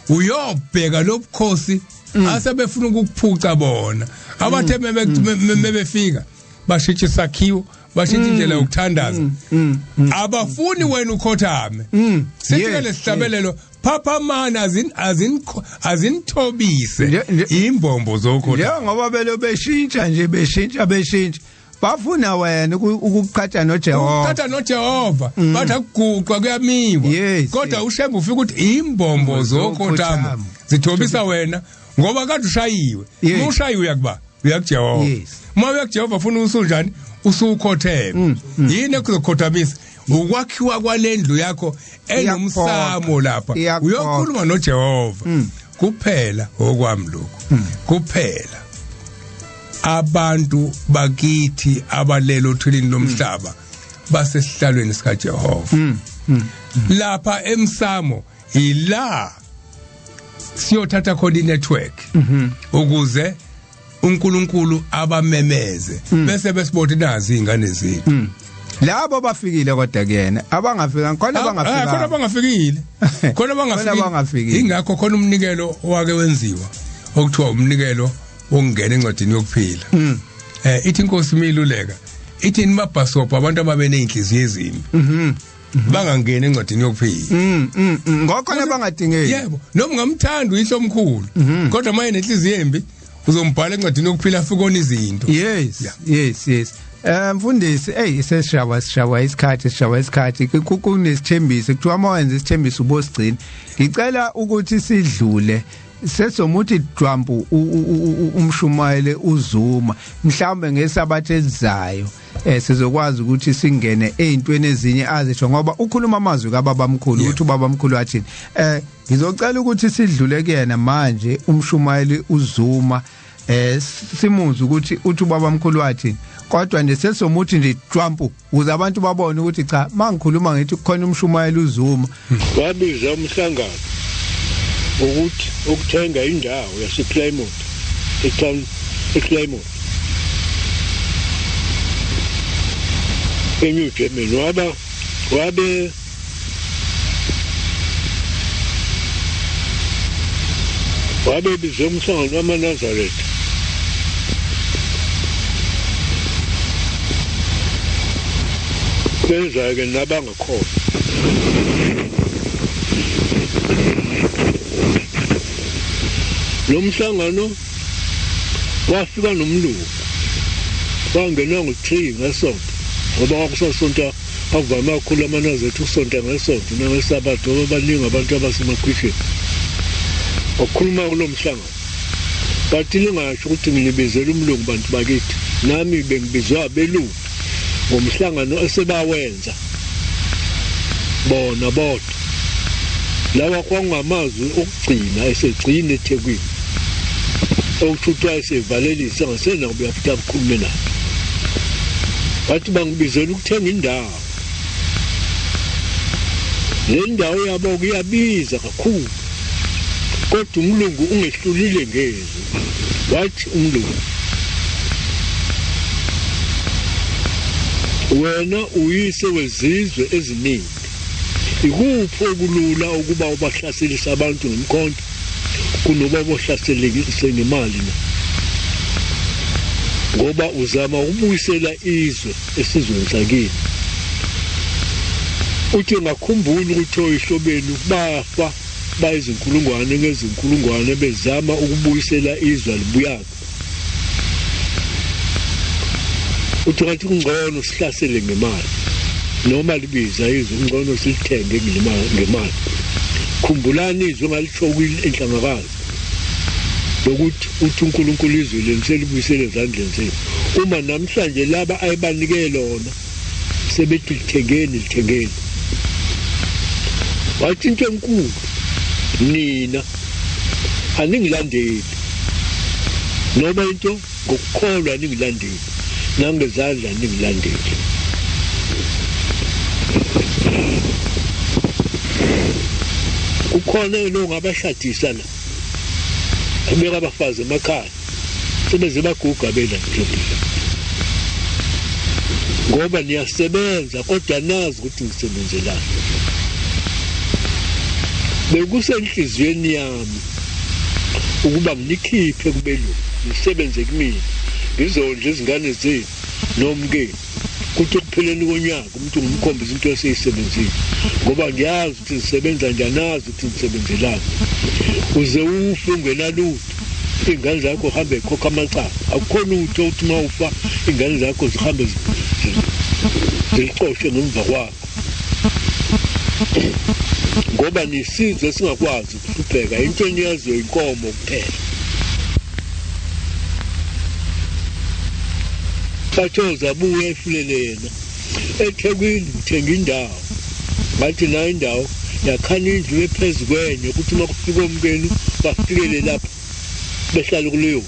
uyobheka lobukhosi asebefuna ukukuphuca bona. Abathe mebefika bashintsha isakhiwo, bashintsha indlela yokuthandaza, abafuni wena ukhothame. Sithi ke lesihlabelelo, phaphamani, azin azin azinithobise imbombo zokhothama. Njengoba belo beshintsha nje, beshintsha, beshintsha, bafuna wena ukuqhatha noJehova. Ukuthatha noJehova, bathi akuguqwa, kuyamiwa. Kodwa uShembe ufika ukuthi imbombo zokhothama zokhothama zithobisa wena, ngoba kade ushayiwe. Uma ushayiwe uyakuba uyakuJehova. Uma uyakuJehova funa usunjani? Usukhotheme. Yini ekuzokhothamisa? Ukwakhiwa kwalendlu yakho enomsamo lapha. Iyakuphoqa. Uyokhuluma noJehova kuphela. Okwami lokho kuphela, abantu bakithi abalelo othulini lomhlaba basesihlalweni sikaJehova lapha emsamo, ila siyothatha khona inetwork ukuze uNkulunkulu abamemeze, bese besibona nazi ingane zethu. Labo bafikile, kodwa kuyena abangafika khona. Ah, khona Abangafika abangafikile, khona Khona abangafikile. abangafikile. Ingakho khona umnikelo owake wenziwa okuthiwa umnikelo wokungena encwadini yokuphila. Ithi inkosi imiluleka, ithi nimabhasobha abantu ababe nezinhliziyo ezimbi bangangeni encwadini yokuphila. Ngokhona bangadingeki. Yebo, noma ungamthanda uyihlo omkhulu, kodwa maye nenhliziyo embi, uzombhala encwadini yokuphila afike ona izinto. Yes. Yes. Mfundisi, hey, sesishawa, sishawa isikhathi, sishawa isikhathi. Kunesithembiso, kuthiwa uma wenza isithembiso ubosigcina. Ngicela ukuthi sidlule sesomuthi dwampu umshumayele uZuma, mhlawumbe ngesabatha elizayo sizokwazi ukuthi singene ezintweni ezinye azisho, ngoba ukhuluma amazwi kababa mkhulu, ukuthi ubaba mkhulu athini. Ngizocela ukuthi sidlule kuyena manje umshumayeli uZuma, simuze ukuthi uthi ubaba mkhulu wathini, kodwa nje sesomuthi nje dwampu ukuze abantu babone ukuthi cha, mangikhuluma ngithi kukhona umshumayeli uZuma. Wabiza umhlangano ukuthi ukuthenga indawo yaseClaymont, etown eClaymont, eNew Germany. Waba wabe wabe bize umhlangano wamaNazaretha. Benza-ke nabangakhona. Lo mhlangano wafika nomlungu. Wangenwa ngo-3 ngesonto, ngoba kwakusasonto akuvame kakhulu amaNazaretha ukusonta ngesonto nangesabatha, ngoba baningi abantu abasemakhwishini. Wakhuluma kulo mhlangano, bathi ningasho ukuthi nginibizela umlungu bantu bakithi, nami bengibizwa abelungu ngomhlangano esebawenza bona bodwa. Lawa kwakungamazwi okugcina esegcina eThekwini, okuthi wayesevalelisa engasenakubuya futhi akhulume naye. Bathi bangibizela ukuthenga indawo, le ndawo yabo kuyabiza kakhulu, kodwa umlungu ungehlulile ngezwi. Wathi umlungu, wena uyise wezizwe eziningi, ikuphi okulula ukuba ubahlaselise abantu ngomkhonto kunoba bohlaselekise ngemali na? Ngoba uzama ukubuyisela izwe esizweni sakini. Uthi ngakhumbula ukuthi oyihlo benu bafa bayizinkulungwane ngezinkulungwane bezama ukubuyisela izwe libuyaka. Uthi ngathi kungcono sihlasele ngemali, noma libiza izwe kungcono silithenge ngemali. Khumbulani izwe ngalisho inhlangakazi lokuthi uthi uNkulunkulu izwe lenu selibuyisele ezandleni zenu. Uma namhlanje laba ayibanike lona sebethi lithengeni lithengeni. Wathi into enkulu, nina aningilandeli, noma into ngokukholwa aningilandeli, nangezandla aningilandeli. Kukhona lo ngabashadisa la, abeka abafazi emakhaya sebeze baguga bela nje, ngoba niyasebenza kodwa nazi ukuthi ngisebenzelani. Bekusenhliziyweni yami ukuba nginikhiphe kubelungu, ngisebenze kumina, ngizondla izingane zenu nomkenu, kuthi ekupheleni konyaka umuntu ngimkhombisa into eseyisebenzile, ngoba ngiyazi ukuthi ngisebenza njani, nazi ukuthi ngisebenzelani. Uze ufe ungenalutho, iy'ngane zakho zihambe zikhokha amacala. Akukho lutho ukuthi uma ufa iy'ngane zakho zihambe zilicoshe ngemva kwakho, ngoba nisizwe singakwazi ukuhlupheka. Into eniyaziyo inkomo kuphela. Bathoza buya efulele yena eThekwini, ngithenga indawo. Ngathi nayo indawo yakhana indlu ephezu kwenye, ukuthi uma kufika omkenu bafikele lapha behlale kuleyo.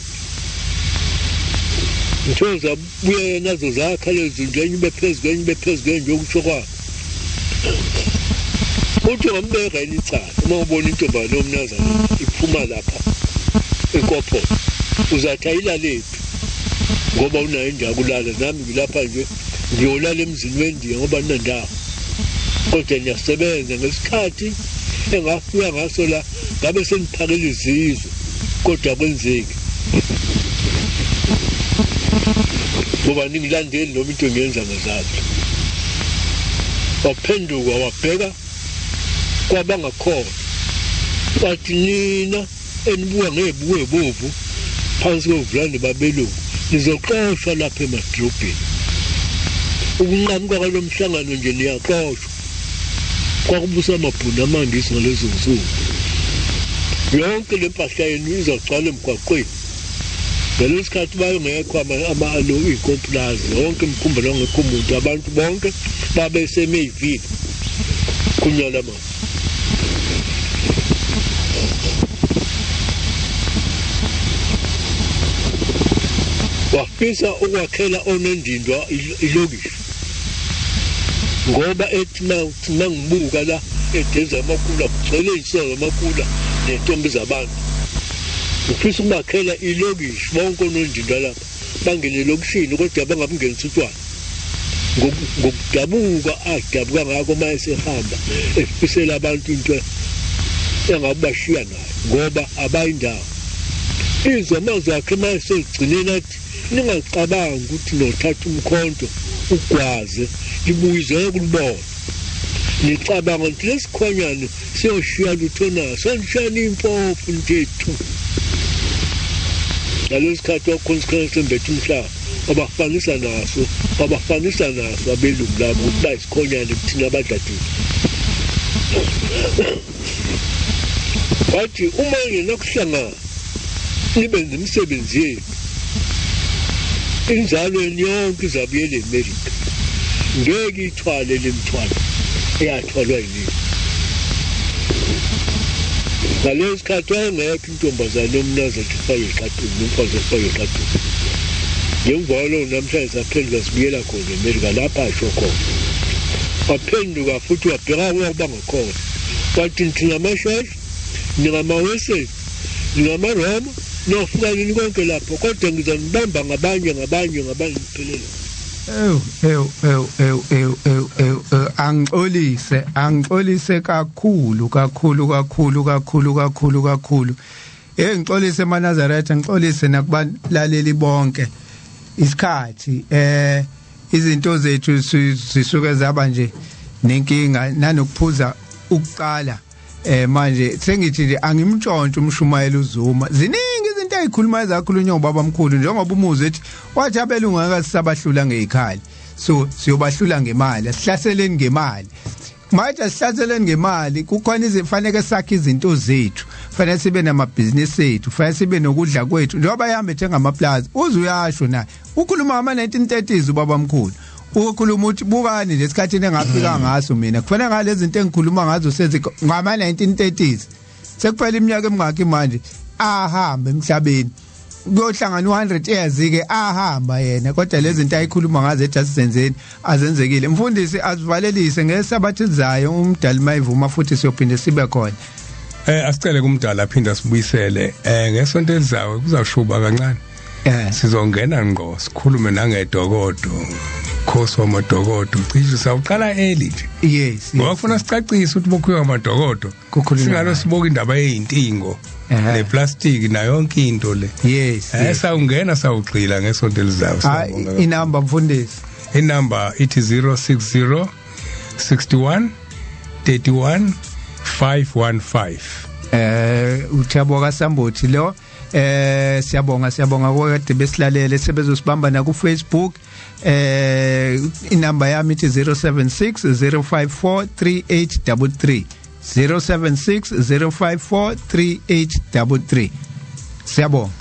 Ngithoza buya yena azozakha lezo zindlu, enye ibe phezu kwenye ibe phezu kwenye, njengokusho kwakhe. Uthi ungambeka yini icala uma ubona intombazane yomNazaretha iphuma lapha enkopho, uzathi ayilalephi ngoba unayo indawo kulala. Nami ngilapha nje ngiyolala emzini wendiya ngoba ninandawo, kodwa niyasebenza. Ngesikhathi engafika ngaso la ngabe seniphakela izizwe, kodwa akwenzeki ngoba ningilandeli noma into engiyenza ngezandla. Waphenduka wabheka kwabangakhona, wathi nina enibuka ngebuko ebovu phansi kovulande babelungu nizoxoshwa lapha emadolobheni. Ukunqamuka kwalo mhlangano nje niyaxoshwa. Kwakubusa amabhunu amaNgisi ngalezo nsuku. Yonke le mpahla yenu izogcwala emgwaqweni. Ngaleso sikhathi bayengekho ama-alo iy'kompulazi, yonke imikhumbi nongekho umuntu, abantu bonke babeseMayville kunyala manje. Wafisa ukwakhela onendindwa ilokishi, ngoba ethi mangibuka la edeza amakula kugcwele iy'nsolo amakula ney'ntombi zabantu. Ngifisa ukubakhela ilokishi bonke onondindwa lapha bangene elokishini, kodwa bangabungenisi utshwala. Ngokudabuka adabuka ngakho uma esehamba efisela abantu into engabashiya nayo, ngoba abayindawo. Izwe amazwi akhe uma esegcineni athi ningacabangi ukuthi nothatha umkhonto ugwaze libuye kulibona, nicabanga ukuthi lesikhwanyane siyoshiya lutho naso, sonishiyana impofu ntethu. Ngaleso sikhathi wakhona isikhwanyane sembethe umhlaba, Wabafanisa naso, wabafanisa naso abelungu labo ukuthi bayisikhonyane kuthina abadladile. Wathi uma ngenakuhlangana nibe nemisebenzi yenu, inzalo yenu yonke izabuyela eMerika, ngeke ithwale le mthwalo eyathwalwa yinini. Ngaleso sikhathi wayengekho intombazane yomNazaretha efake eqaqeni nomfazi ofake eqaqeni. Ngemva kwalokho namhlanje saphenduka sibuyela khona eMerika lapha asho khona. Waphenduka futhi wabheka kwabangakhona, wathi thina amasheshe, ningamaweseli, ningamaroma, nofika nini konke lapho, kodwa ngizanibamba ngabanye ngabanye ngabanye niphelele. Ew ew ew ew ew ew ew, angixolise, angixolise kakhulu kakhulu kakhulu kakhulu kakhulu kakhulu. Ngixolise emaNazaretha, ngixolise nakubalaleli bonke. Isikhathi izinto zethu zisuke zaba nje nenkinga nanokuphuza ukuqala. Manje sengithi nje angimntshontshe umshumayeli uZuma. Ziningi izinto ezikhuluma ezakhulunywa ubaba omkhulu, njengoba umuzi ethi wathi abelungu ngeke sisabahlula ngezikhali, so siyobahlula ngemali, asihlaseleni ngemali. Manje asihlaseleni ngemali, kukhona izifanele sakhe izinto zethu, fanele sibe namabhizinisi ethu, fanele sibe nokudla kwethu. Njengoba yahamba ethenga amaplaza, uze uyasho naye ukhuluma ngama 1930s ubaba omkhulu, ukhuluma uthi bukani nje esikhathini engafika ngaso mina, kufanele ngalezi zinto engikhuluma ngazo sezi ngama 1930s, sekuphela iminyaka emingaki manje ahamba emhlabeni, kuyohlangana u100 years ke ahamba yena, kodwa lezi zinto ayikhuluma ngazo ethi asizenzeni azenzekile. Mfundisi, asivalelise ngesabatha elizayo umdali mayivuma futhi siyophinde sibe khona. Asicele kumdala aphinda sibuyisele ngesonto elizayo, kuzawushuba kancane. Sizongena ngqo sikhulume nangedokodo, khosi wamadokodo, cishe sawuqala early nje. Yes. Ngoba kufuna sicacise ukuthi bokhiwa amadokodo, singalo sibuka indaba yeyintingo neplastic nayo yonke into le. Yes. Sawungena sawugxila ngesonto elizayo. Siyabonga. Inamba mfundisi? Inamba ithi 060 61 31 515. uThabo kaSambothi lo. Siyabonga, siyabonga kodwa besilalele, sebezosibamba na ku Facebook. Inamba yami ithi 076 054 3833, 076 054 3833. Siyabonga.